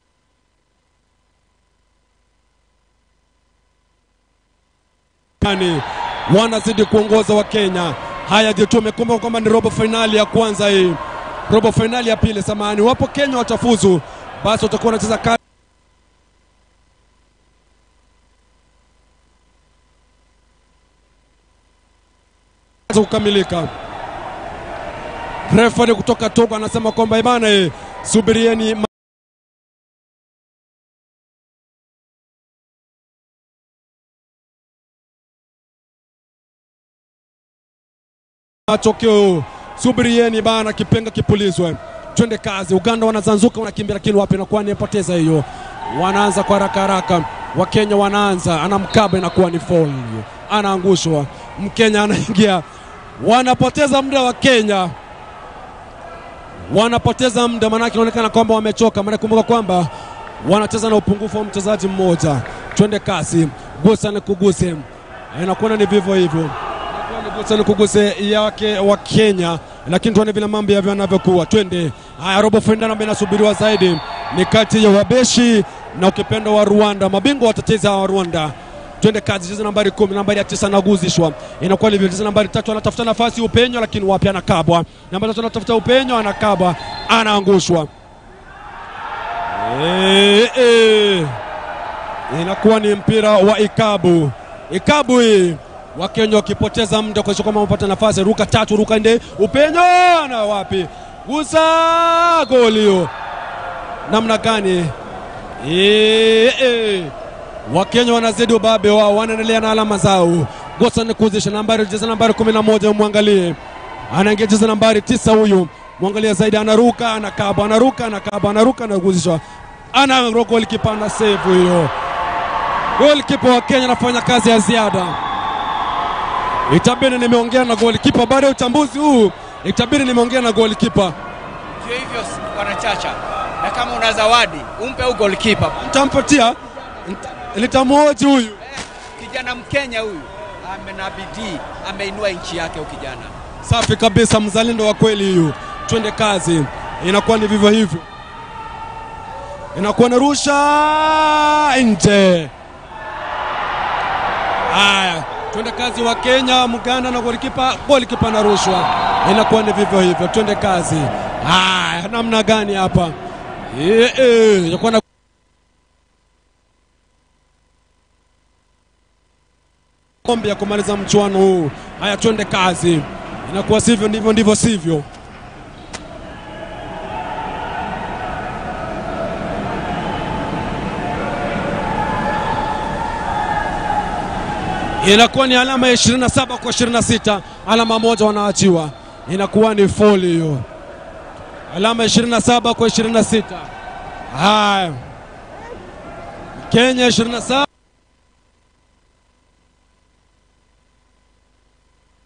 B: Wanazidi kuongoza wa Kenya. Haya, jitume. Kumbuka kwamba ni robo finali ya kwanza hii, robo finali ya pili samahani. Wapo Kenya watafuzu, basi watakuwa wanacheza kukamilika. Referee kutoka Togo anasema kwamba ibana, subirieni matokeo, subirieni bana, kipenga kipulizwe, twende kazi. Uganda wanazanzuka, wanakimbia, lakini wapi, inakuwa ni poteza hiyo. Wanaanza kwa haraka haraka, Wakenya wanaanza, anamkaba, inakuwa ni foul, anaangushwa. Mkenya anaingia, wanapoteza muda wa Kenya, wanapoteza muda, maana inaonekana kwamba wamechoka. Maana kumbuka kwamba wanacheza na upungufu wa mchezaji mmoja. Twende kasi, gusa na kuguse, inakuwa ni vivyo hivyo. Gusa ni kuguse yake wa Kenya, lakini tuone vile mambo yanavyokuwa. Twende. Haya, robo fainali ambayo inasubiriwa zaidi ni kati ya Wabeshi na ukipenda wa Rwanda. Mabingwa watetezi wa Rwanda. Twende kazi. Jezi nambari 10, nambari ya 9 anaguzishwa. Inakuwa ni jezi nambari 3 anatafuta nafasi upenyo, lakini wapi, anakabwa. Nambari 3 anatafuta upenyo, anakabwa, anaangushwa. Inakuwa ni mpira wa ikabu. Ikabu hii Wakenya wakipoteza muda kwa sababu wamepata nafasi. Ruka 3, ruka 4, upenyo na wapi? Gusa golio. Namna gani? Wakenya wanazidi ubabe wao, wanaendelea na alama zao. Gosa ni kuzisha nambari, jezi nambari 11 muangalie. Anaingia jezi nambari 9 huyu. Muangalie zaidi, anaruka, anakaba, anaruka, anakaba, anaruka, anaguzishwa. Ana goalkeeper na save hiyo. Goalkeeper wa Kenya anafanya kazi ya ziada. Itabidi nimeongea na goalkeeper baada ya uchambuzi huu. Itabidi nimeongea na goalkeeper.
A: Ndio hivyo wanachacha. Na kama una zawadi, umpe huyu goalkeeper.
B: Nitampatia. Nitamhoji huyu.
A: Kijana Mkenya huyu. Amena bidii, ameinua nchi yake huyu kijana.
B: Safi kabisa, mzalendo wa kweli huyu. Twende kazi. Inakuwa ni vivyo hivyo. Inakuwa ni rusha nje. Haya, twende kazi wa Kenya, Muganda na goalkeeper, goalkeeper na rushwa. Inakuwa ni vivyo hivyo. Twende kazi. Haya, namna gani hapa? Inakuwa na kombe ya kumaliza mchuano huu. Haya, twende kazi. Inakuwa sivyo ndivyo ndivyo sivyo. Inakuwa ni alama ya 27 kwa 26, alama moja wanaachiwa. Inakuwa ni foul hiyo. Alama 27 kwa 26. Haya. Kenya 27.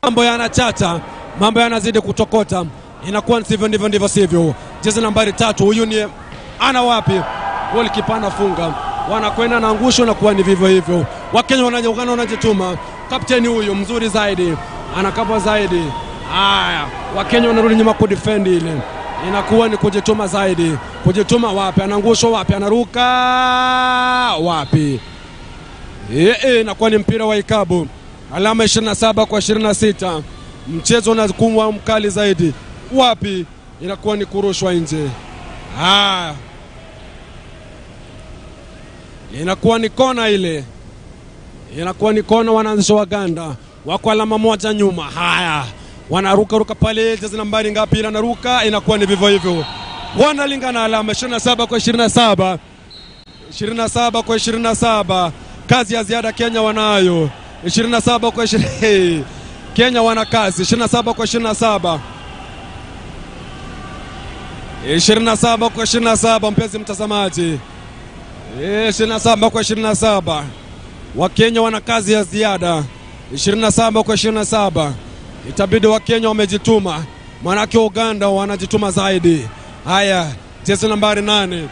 B: Mambo yanachata, mambo yanazidi kutokota. Inakuwa sivyo ndivyo ndivyo sivyo. Jezi nambari 3 huyu ni ana wapi? Goalkeeper anafunga. Wanakwenda na angusho na kuwa ni vivyo hivyo. Wakenya wanaungana, wanajituma. Kapteni huyu mzuri zaidi anakaba zaidi. Haya, Wakenya wanarudi nyuma kudefend ile, inakuwa ni kujituma zaidi. Kujituma wapi? Anaangushwa wapi? Anaruka wapi? Inakuwa ni mpira wa ikabu. Alama 27 kwa 26. Mchezo unakuwa mkali zaidi. Wapi? Inakuwa ni kurushwa nje. Haya, inakuwa ni kona ile, inakuwa ni kona. Wanaanzisha Waganda, wako alama moja nyuma. Haya, wanaruka ruka pale, jezi nambari ngapi ile anaruka, inakuwa ni vivyo hivyo, wanalingana alama 27 kwa 27, 27 kwa 27. Kazi ya ziada Kenya wanayo 27 kwa 20. Kenya wana kazi 27 kwa 27. 27 kwa 27, mpenzi mtazamaji. 27 kwa 27. Wakenya wana kazi ya ziada 27 kwa 27. Itabidi Wakenya wamejituma, manake Uganda wanajituma zaidi. Haya, jezi nambari 8.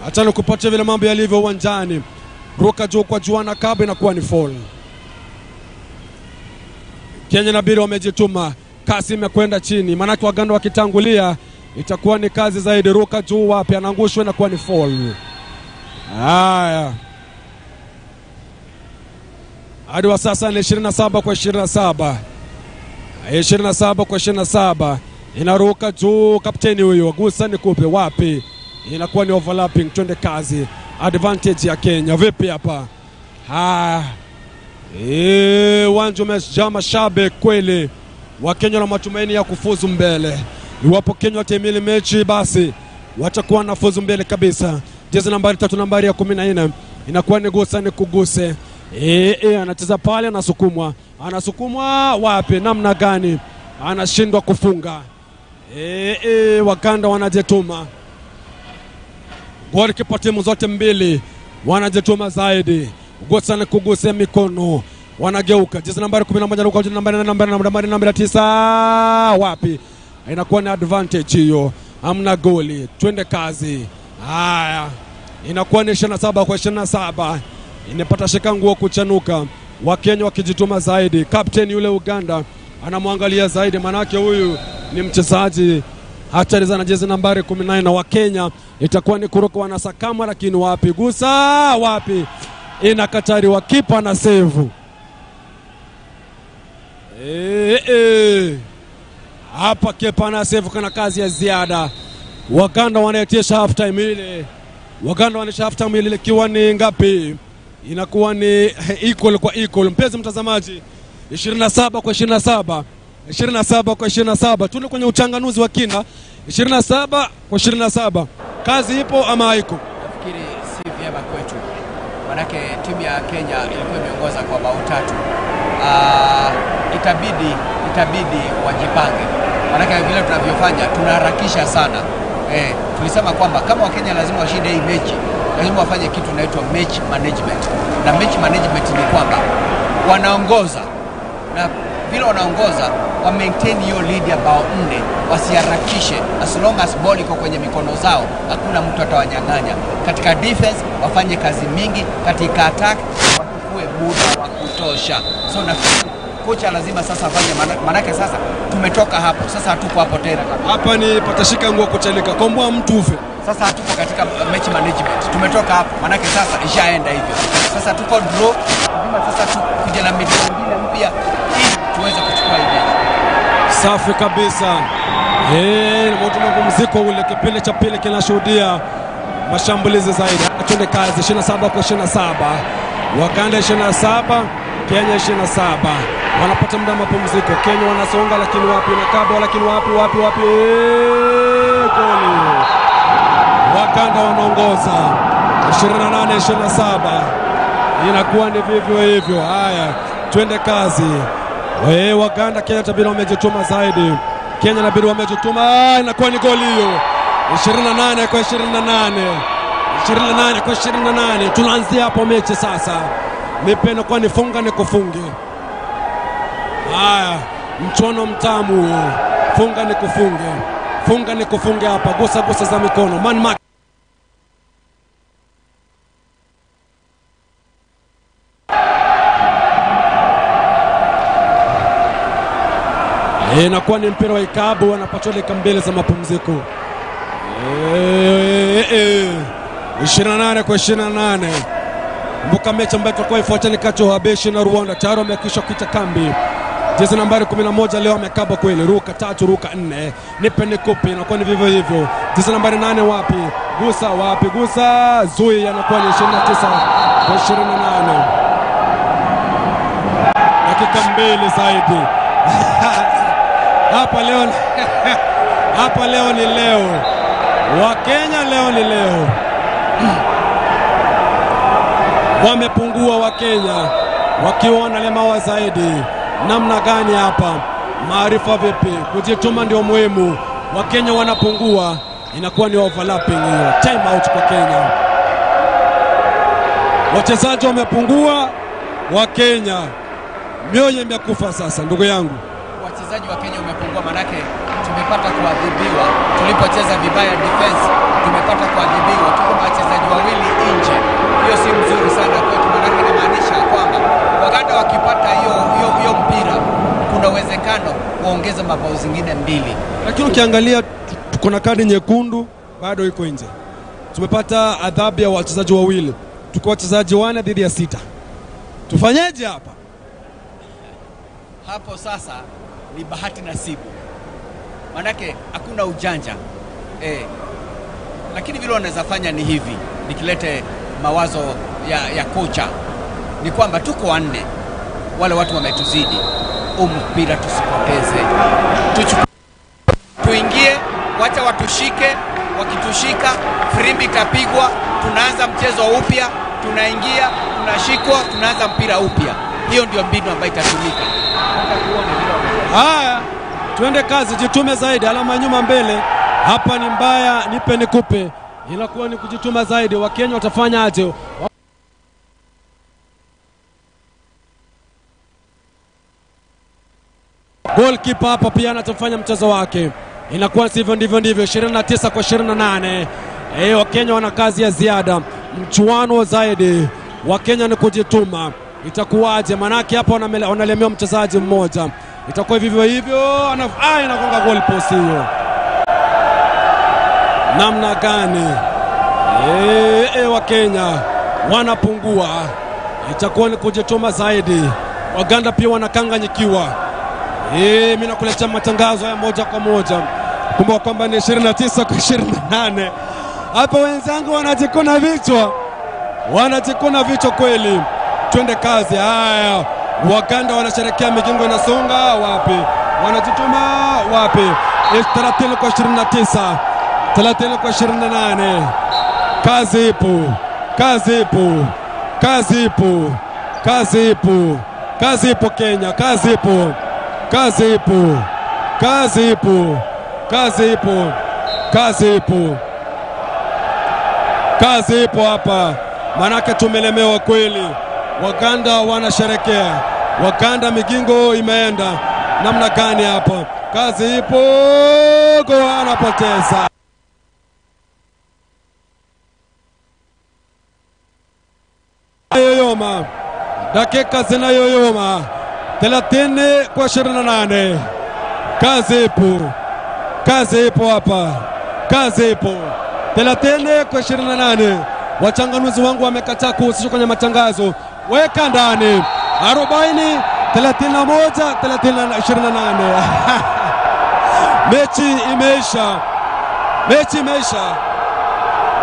B: Acha nikupatie vile mambo yalivyo uwanjani. Ruka juu kwa juu na kabu, inakuwa ni foul. Kenya inabidi wamejituma, kasi imekwenda chini, manake Waganda wakitangulia itakuwa ni kazi zaidi. Ruka juu wapi, anaangushwa, inakuwa ni foul. Haya, hadi wa sasa ni 27 kwa 27. 27 kwa 27. Inaruka juu kapteni huyu, gusa ni kupe wapi, inakuwa ni overlapping. Twende kazi, advantage ya Kenya. Vipi hapa? Haya, uwanja umejaa mashabiki kweli. Wakenya na matumaini ya kufuzu mbele. Iwapo Kenya wataimili mechi, basi watakuwa na fuzu mbele kabisa. Jezi nambari 3, nambari ya 14, inakuwa ni gusa ni kuguse. Anacheza pale, anasukumwa. Anasukumwa wapi, namna gani? Anashindwa kufunga. Waganda wanajituma. Golikipa timu zote mbili wanajituma zaidi. Gusa ni kuguse mikono, wanageuka. Jezi nambari 11 anaruka, jezi nambari nambari 9 wapi? Inakuwa ni advantage hiyo. Hamna goli. Twende kazi. Haya, inakuwa ni 27 kwa 27. Inapata shika nguo kuchanuka. Wakenya wakijituma zaidi. Captain yule Uganda anamwangalia zaidi, manake huyu ni mchezaji hatari sana, jezi nambari 19 na Wakenya itakuwa ni kuruka, wanasakama lakini wapi, gusa wapi, inakatariwa, kipa na save. Hapa kipa na save kana kazi ya ziada. Waganda wanaitisha half time ile. Waganda wanaitisha half time ile ikiwa ni ngapi? Inakuwa ni equal kwa equal. Mpenzi mtazamaji, 27 kwa 27. 27 kwa 27. Tuko kwenye uchanganuzi wa kina. 27 kwa 27. Kazi ipo ama haiko?
A: Nafikiri si vyema kwetu. Manake timu ya Kenya ilikuwa imeongoza kwa bao 3. Itabidi wajipange. Manake vile tunavyofanya tunaharakisha sana. Tulisema kwamba kama Wakenya lazima washinde hii mechi, lazima wafanye kitu inaitwa match management. Na match management ni kwamba wanaongoza, na vile wanaongoza wa maintain hiyo lead ya bao 4, wasiharakishe. As long as ball iko kwenye mikono zao, hakuna mtu atawanyang'anya. Katika defense wafanye kazi mingi, katika attack wachukue muda wa kutosha. So nafikiri kocha lazima sasa afanye, manake sasa tumetoka hapo, sasa hatuko hapo tena.
B: Hapa ni patashika nguo kuchalika, komboa mtu ufe.
A: Sasa hatuko katika match management, tumetoka hapo, manake sasa ishaenda hivyo. Sasa tuko draw, lazima sasa tukuje na mbinu nyingine mpya ili tuweze kuchukua hii mechi.
B: Safi kabisa. Moto mapumziko ule, kipindi cha pili kinashuhudia mashambulizi zaidi. Twende kazi, 27 kwa 27. Waganda 27, Kenya 27. Wanapata muda mapumziko. Kenya wanasonga lakini wapi, nakabwa lakini wapi wapi wapi, goli. Waganda wanaongoza 28 27. Inakuwa ni vivyo hivyo. Haya, twende kazi. Waganda Kenya tabiri wamejituma zaidi. Kenya nabiri wamejituma, inakuwa ni goli hiyo. 28 kwa 28. 28 kwa 28. Tunaanzia hapo mechi sasa. Nipenda kwa nifunga nikufunge. Haya, mchono mtamu. Funga nikufunge. Funga nikufunge hapa. Gusa gusa za mikono. Man mark. Inakuwa ni mpira wa ikabu, wanapatiwa dakika 2 za mapumziko. 28 kwa 28. Kumbuka mechi ambayo itakuwa ifuatani kati ya Habeshi na Rwanda tayari wamekwisha kuita kambi. Jezi nambari 11 leo amekaba kweli, ruka 3 ruka 4, nipe nikupe, inakuwa ni vivyo hivyo. Jezi nambari 8 wapi? Gusa wapi? Gusa zui, anakuwa ni 29 kwa 28. Dakika 2 zaidi. Hapa leo hapa leo ni leo. Wakenya leo ni leo. Wamepungua Wakenya wakiwa wanalemawa zaidi. Namna gani hapa? Maarifa vipi? Kujituma ndio muhimu. Wakenya wanapungua, inakuwa ni overlapping hiyo. Time out kwa Kenya. Wachezaji wamepungua Wakenya. Mioyo imekufa sasa ndugu yangu.
A: Wachezaji wa Kenya wamepungua manake tumepata kuadhibiwa tulipocheza vibaya defense, tumepata kuadhibiwa, tuko na wachezaji wawili nje. Hiyo si mzuri sana kwetu, manake inamaanisha kwamba Waganda wakipata hiyo mpira kuna uwezekano kuongeza mabao zingine 2.
B: Lakini ukiangalia tuko na kadi nyekundu bado iko nje. Tumepata adhabu ya wachezaji wawili. Tuko wachezaji 4 dhidi ya 6. Tufanyeje hapa?
A: Hapo sasa ni bahati nasibu. Manake hakuna ujanja. Lakini vile wanaweza fanya ni hivi, nikilete mawazo ya kocha ni kwamba tuko 4, wale watu wametuzidi. Mpira tusipoteze. Tuingie, wacha watushike, wakitushika firimbi itapigwa, tunaanza mchezo upya, tunaingia, tunashikwa, tunaanza mpira upya. Hiyo ndio mbinu ambayo itatumika.
B: Haya, tuende kazi, jitume zaidi, alama nyuma mbele. Hapa ni mbaya, nipe nikupe. Inakuwa ni kujituma zaidi. Wakenya watafanya aje? Goalkeeper hapa pia anatofanya mchezo wake. Inakuwa sivyo ndivyo ndivyo, 29 kwa 28. Wakenya wana kazi ya ziada. Mchuano zaidi. Wakenya ni kujituma. Itakuwaje? Manake hapa wanalemewa mchezaji mmoja. Itakuwa vivyo hivyo, inagonga goal post hiyo. Namna gani? Wakenya wanapungua. Itakuwa ni kujituma zaidi. Waganda pia wanakanganyikiwa. Mimi nakuletea matangazo haya moja kwa moja. Kumbuka kwamba ni 29 kwa 28. Hapa wenzangu wanajikuna vichwa. Wanajikuna vichwa kweli. Twende kazi. Haya, Waganda wanasherehekea, migingo inasonga wapi? Wanajituma wapi? 30 kwa 29. 30 kwa 28. Kazi ipo. Kazi ipo. Kazi ipo. Kazi ipo. Kazi ipo Kenya. Kazi ipo. Kazi ipo. Kazi ipo. Kazi ipo. Kazi ipo. Kazi ipo hapa. Manake tumelemewa kweli. Waganda wanasherekea. Waganda migingo imeenda. Namna gani hapa? Kazi ipo. Goal anapoteza. Yoyoma. Dakika zinayoyoma. 30 kwa 28. Kazi ipo. Kazi ipo hapa. Kazi ipo. 30 kwa 28. Wachanganuzi wangu wamekataa kuhusishwa kwenye matangazo. Weka ndani. 40 31 28. Mechi imeisha. Mechi imeisha.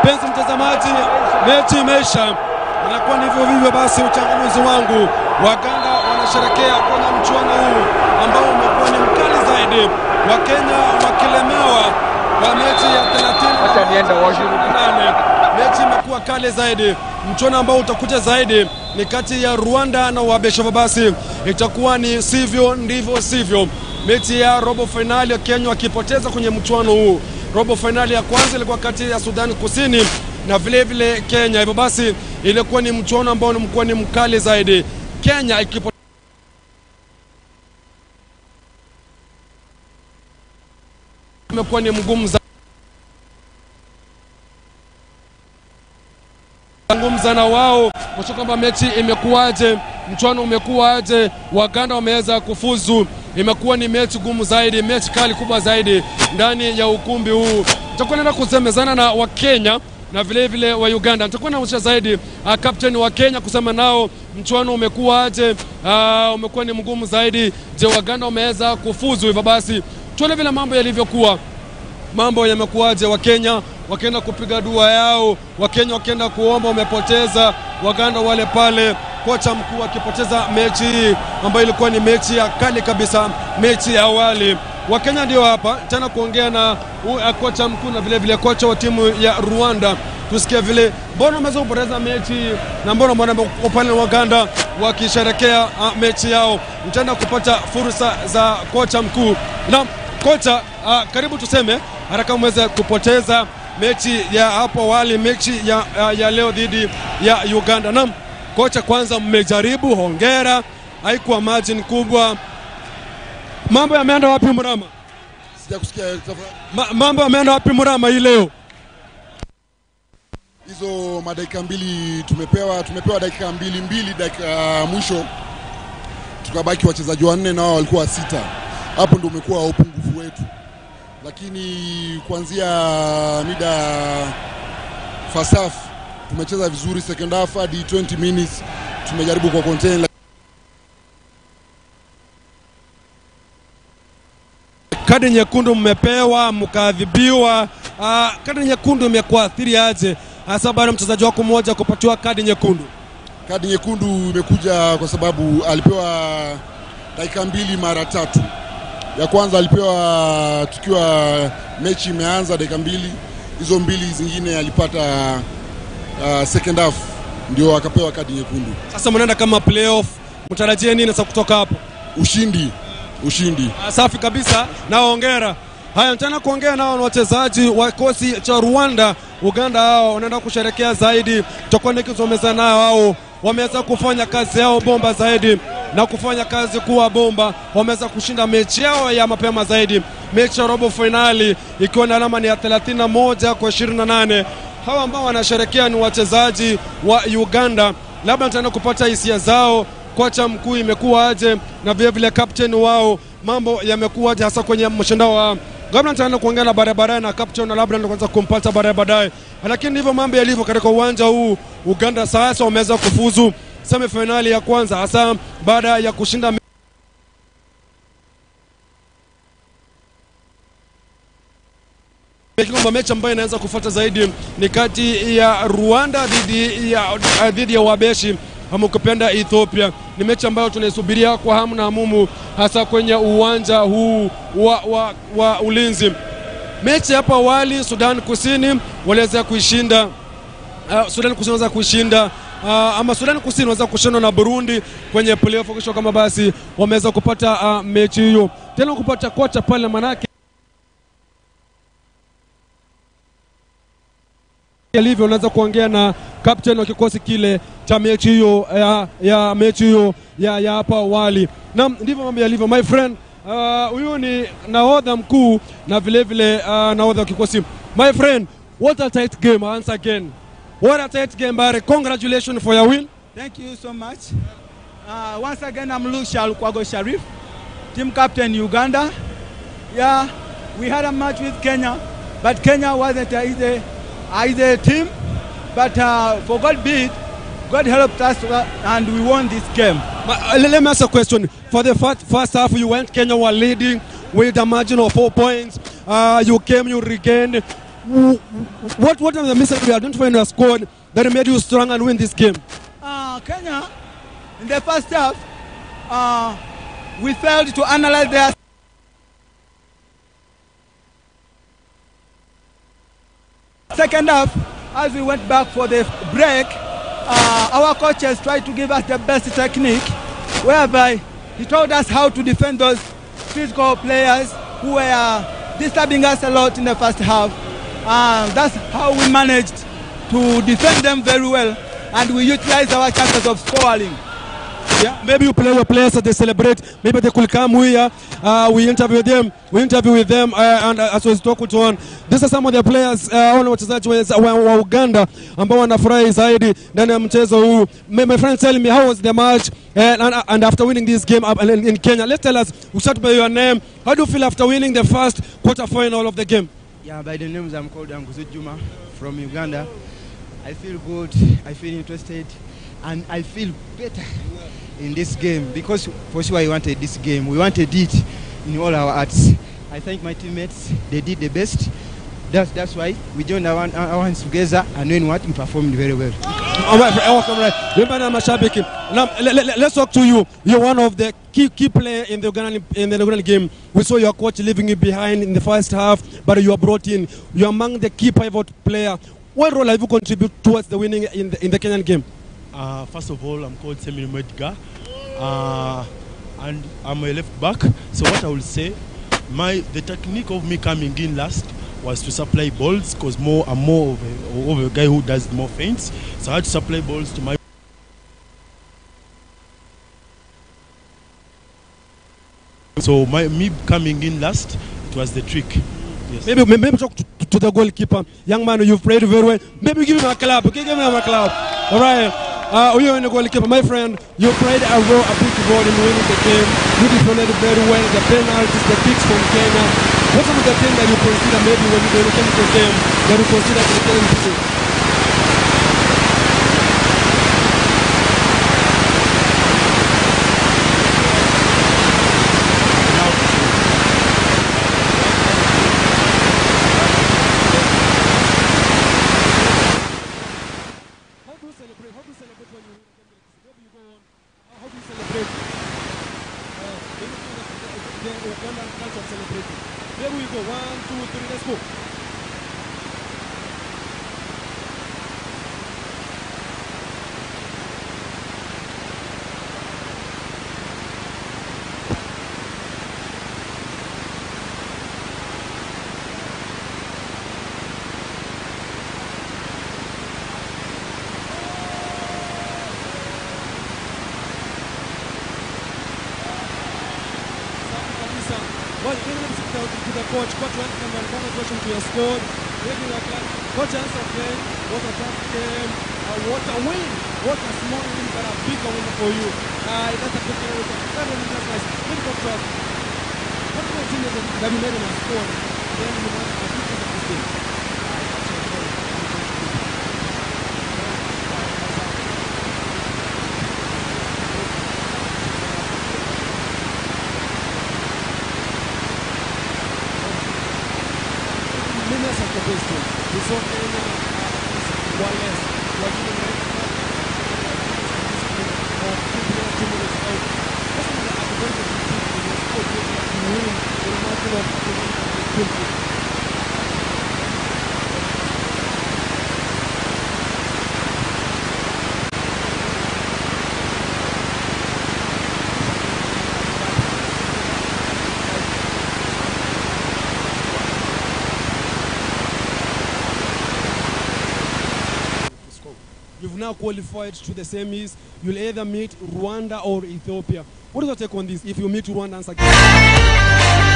B: Penzi mtazamaji, mechi imeisha. Inakuwa ni hivyo vivyo basi uchanganuzi wangu. Waganda wanasherehekea kwenye mchuano huu ambao umekuwa ni mkali zaidi. Wakenya wakilemewa kwa mechi ya 38. Mechi imekuwa kali zaidi. Mchuano ambao utakuja zaidi ni kati ya Rwanda na Uhabeshi. Basi itakuwa ni sivyo ndivyo sivyo. Mechi ya robo finali ya Kenya wakipoteza kwenye mchuano huu. Robo finali ya kwanza ilikuwa kati ya Sudan Kusini na vile vile Kenya. Hivyo basi ilikuwa ni mchuano ambao umekuwa ni mkali zaidi. Kenya imekuwa ni mgumu zaidi. Zungumza na wao kwa kwamba mechi imekuwaje, mchuano umekuwaje, Waganda wameweza kufuzu. Imekuwa ni mechi gumu zaidi, mechi kali kubwa zaidi ndani ya ukumbi huu. Tutakuwa naenda kusemezana na Wakenya na vile vile wa Uganda. Nitakuwa nahusisha zaidi captain wa Kenya kusema nao mchuano umekuwa aje, umekuwa ni mgumu zaidi. Je, Waganda wameweza kufuzu? Hivyo basi tuone vile mambo yalivyokuwa. Mambo yamekuwaje? Wakenya wakienda kupiga dua yao, Wakenya wakienda kuomba, wamepoteza. Waganda wale pale, kocha mkuu akipoteza mechi hii ambayo ilikuwa ni mechi ya kali kabisa, mechi ya awali. Wakenya ndio hapa tena kuongea na kocha mkuu na vile vile kocha wa timu ya Rwanda, tusikie vile mbona wameweza kupoteza mechi na mbona pale Waganda wakisherekea mechi yao. Mtaenda kupata fursa za kocha mkuu. Na kocha, karibu tuseme haraka mweze kupoteza mechi ya hapo awali, mechi ya leo dhidi ya Uganda. Naam, kocha, kwanza mmejaribu, hongera, haikuwa margin kubwa. Mambo yameenda wapi Murama?
E: Sijakusikia.
B: Mambo yameenda wapi Murama hii leo?
E: Hizo madakika mbili tumepewa dakika mbili dakika mwisho, tukabaki wachezaji wanne na wao walikuwa sita. Hapo ndio umekuwa upungufu wetu, lakini kuanzia mida first half tumecheza vizuri, second half hadi 20 minutes tumejaribu kwa contain.
B: Kadi nyekundu mmepewa mkaadhibiwa. Kadi nyekundu imekuathiri aje, hasa baada mchezaji wako mmoja kupatiwa kadi nyekundu?
E: Kadi nyekundu imekuja kwa sababu alipewa dakika mbili mara tatu. Ya kwanza alipewa tukiwa mechi imeanza dakika mbili, hizo mbili zingine alipata second half ndio akapewa kadi nyekundu.
B: Sasa mnaenda kama playoff, mtarajie nini sasa kutoka hapo?
E: Ushindi. Ushindi.
B: Safi kabisa na hongera. Haya, mtana kuongea nao wachezaji wa kikosi cha Rwanda. Uganda hao wanaenda kusherekea zaidi, tutakuwa nikizomeza nao hao wameweza kufanya kazi yao bomba zaidi na kufanya kazi kuwa bomba. Wameweza kushinda mechi yao ya mapema zaidi, mechi ya robo finali ikiwa na alama ni ya 31-28. Hawa ambao wanasherekea ni wachezaji wa Uganda, labda nitaenda kupata hisia zao, kocha mkuu imekuwa aje na vile vile captain wao, mambo yamekuwa aje hasa kwenye mshindano wa Labda nitaenda kuongea na barabara na captain na labda ndio kwanza kumpata baadaye. Lakini ndivyo mambo yalivyo katika uwanja huu. Uganda sasa wameweza kufuzu semi-finali ya kwanza hasa baada ya kushinda mechi ambayo inaanza kufuata zaidi ni kati ya Rwanda dhidi ya Wabeshi ama ukipenda Ethiopia. Ni mechi ambayo tunaisubiria kwa hamu na hamumu hasa kwenye uwanja huu wa Ulinzi. Mechi hapo awali Sudan Kusini waliweza kuishinda Sudan Kusini waliweza kuishinda ama Sudan Kusini waliweza kushindwa na Burundi kwenye playoff, kisha kama basi wameweza kupata mechi hiyo tena kupata kocha pale, manake alivyo unaweza kuongea na captain wa kikosi kile cha mechi hiyo ya mechi hiyo ya hapa awali. Naam, ndivyo mambo yalivyo my friend. Huyu ni nahodha mkuu na vile vile nahodha wa kikosi. My friend, what a tight game once again. What a tight game, Barry. Congratulations for your win.
F: Thank you so much. Once again, I'm Lucia Lukwago Sharif, team captain Uganda. Yeah, we had a match with Kenya, but Kenya wasn't an easy team. But for God be it, God helped us and we won this game.
B: But, let me ask a question. For the first half, you went, Kenya were leading with a margin of 4 points. You came, you regained. What are the mistakes you identified in your squad that made you strong and win this game?
F: Kenya, in the first half, we failed to analyze their second half. As we went back for the break, our coaches tried to give us the best technique, whereby he told us how to defend those physical players who were disturbing us a lot in the first half. That's how we managed to defend them very well, and we utilized our chances of scoring.
B: Yeah, maybe you play your players that they celebrate. Maybe they could come here. We interview them. We interview with them and as we talk to one. These are some of the players wale wachezaji wa Uganda ambao wanafurahi zaidi ndani ya mchezo huu. My friend, tell me how was the match and after winning this game up in Kenya. Let's tell us, we start by your name. How do you feel after winning the first quarter final of the game?
F: Yeah, by the names I'm called Anguzu Juma from Uganda. I feel good, I feel interested, and I feel better in this game because for sure I wanted this game. We wanted it in all our hearts. I thank my teammates, they did the best. That's why we joined our hands together, and then what we performed very well.
B: All right, welcome, right. Now, let's talk to you. You're one of the key player in the Ugandan game. We saw your coach leaving you behind in the first half, but you are brought in. You're among the key pivot player. What role have you contributed towards the winning in the Kenyan game?
G: First of all, I'm called Semil Medgar, and I'm a left back. So what I will say, the technique of me coming in last was to supply balls, because I'm more of a guy who does more feints. So I had to supply balls to my. So me coming in last, it was the trick. Yes.
B: Maybe talk to the goalkeeper. Young man, you've played very well. Maybe give him a clap. Okay, give him a clap. All right. You're the goalkeeper, my friend. You played a big role in winning the game. You defended very well. The penalties, the kicks from Kenya. What are the things that you consider maybe when you came to the game that you consider the Kenyan team? How do you celebrate? The Ugandan culture of celebrating. There we go. 1, 2, 3, let's go. Well, to the coach. Coach, welcome and congratulations to your squad. Coach, answer again. What a tough game. What a win. What a small win, but a bigger win for you. That's a big win. That's nice. Maybe talk to us. What are the changes that you made in your squad? Then you want the pictures of this game. We saw Kenya wireless. We are giving red card or 2 minutes out. What's the advantage you took in your squad to win in a margin of 20? You've now qualified to the semis. You'll either meet Rwanda or Ethiopia. What is your take on this if you meet Rwanda again?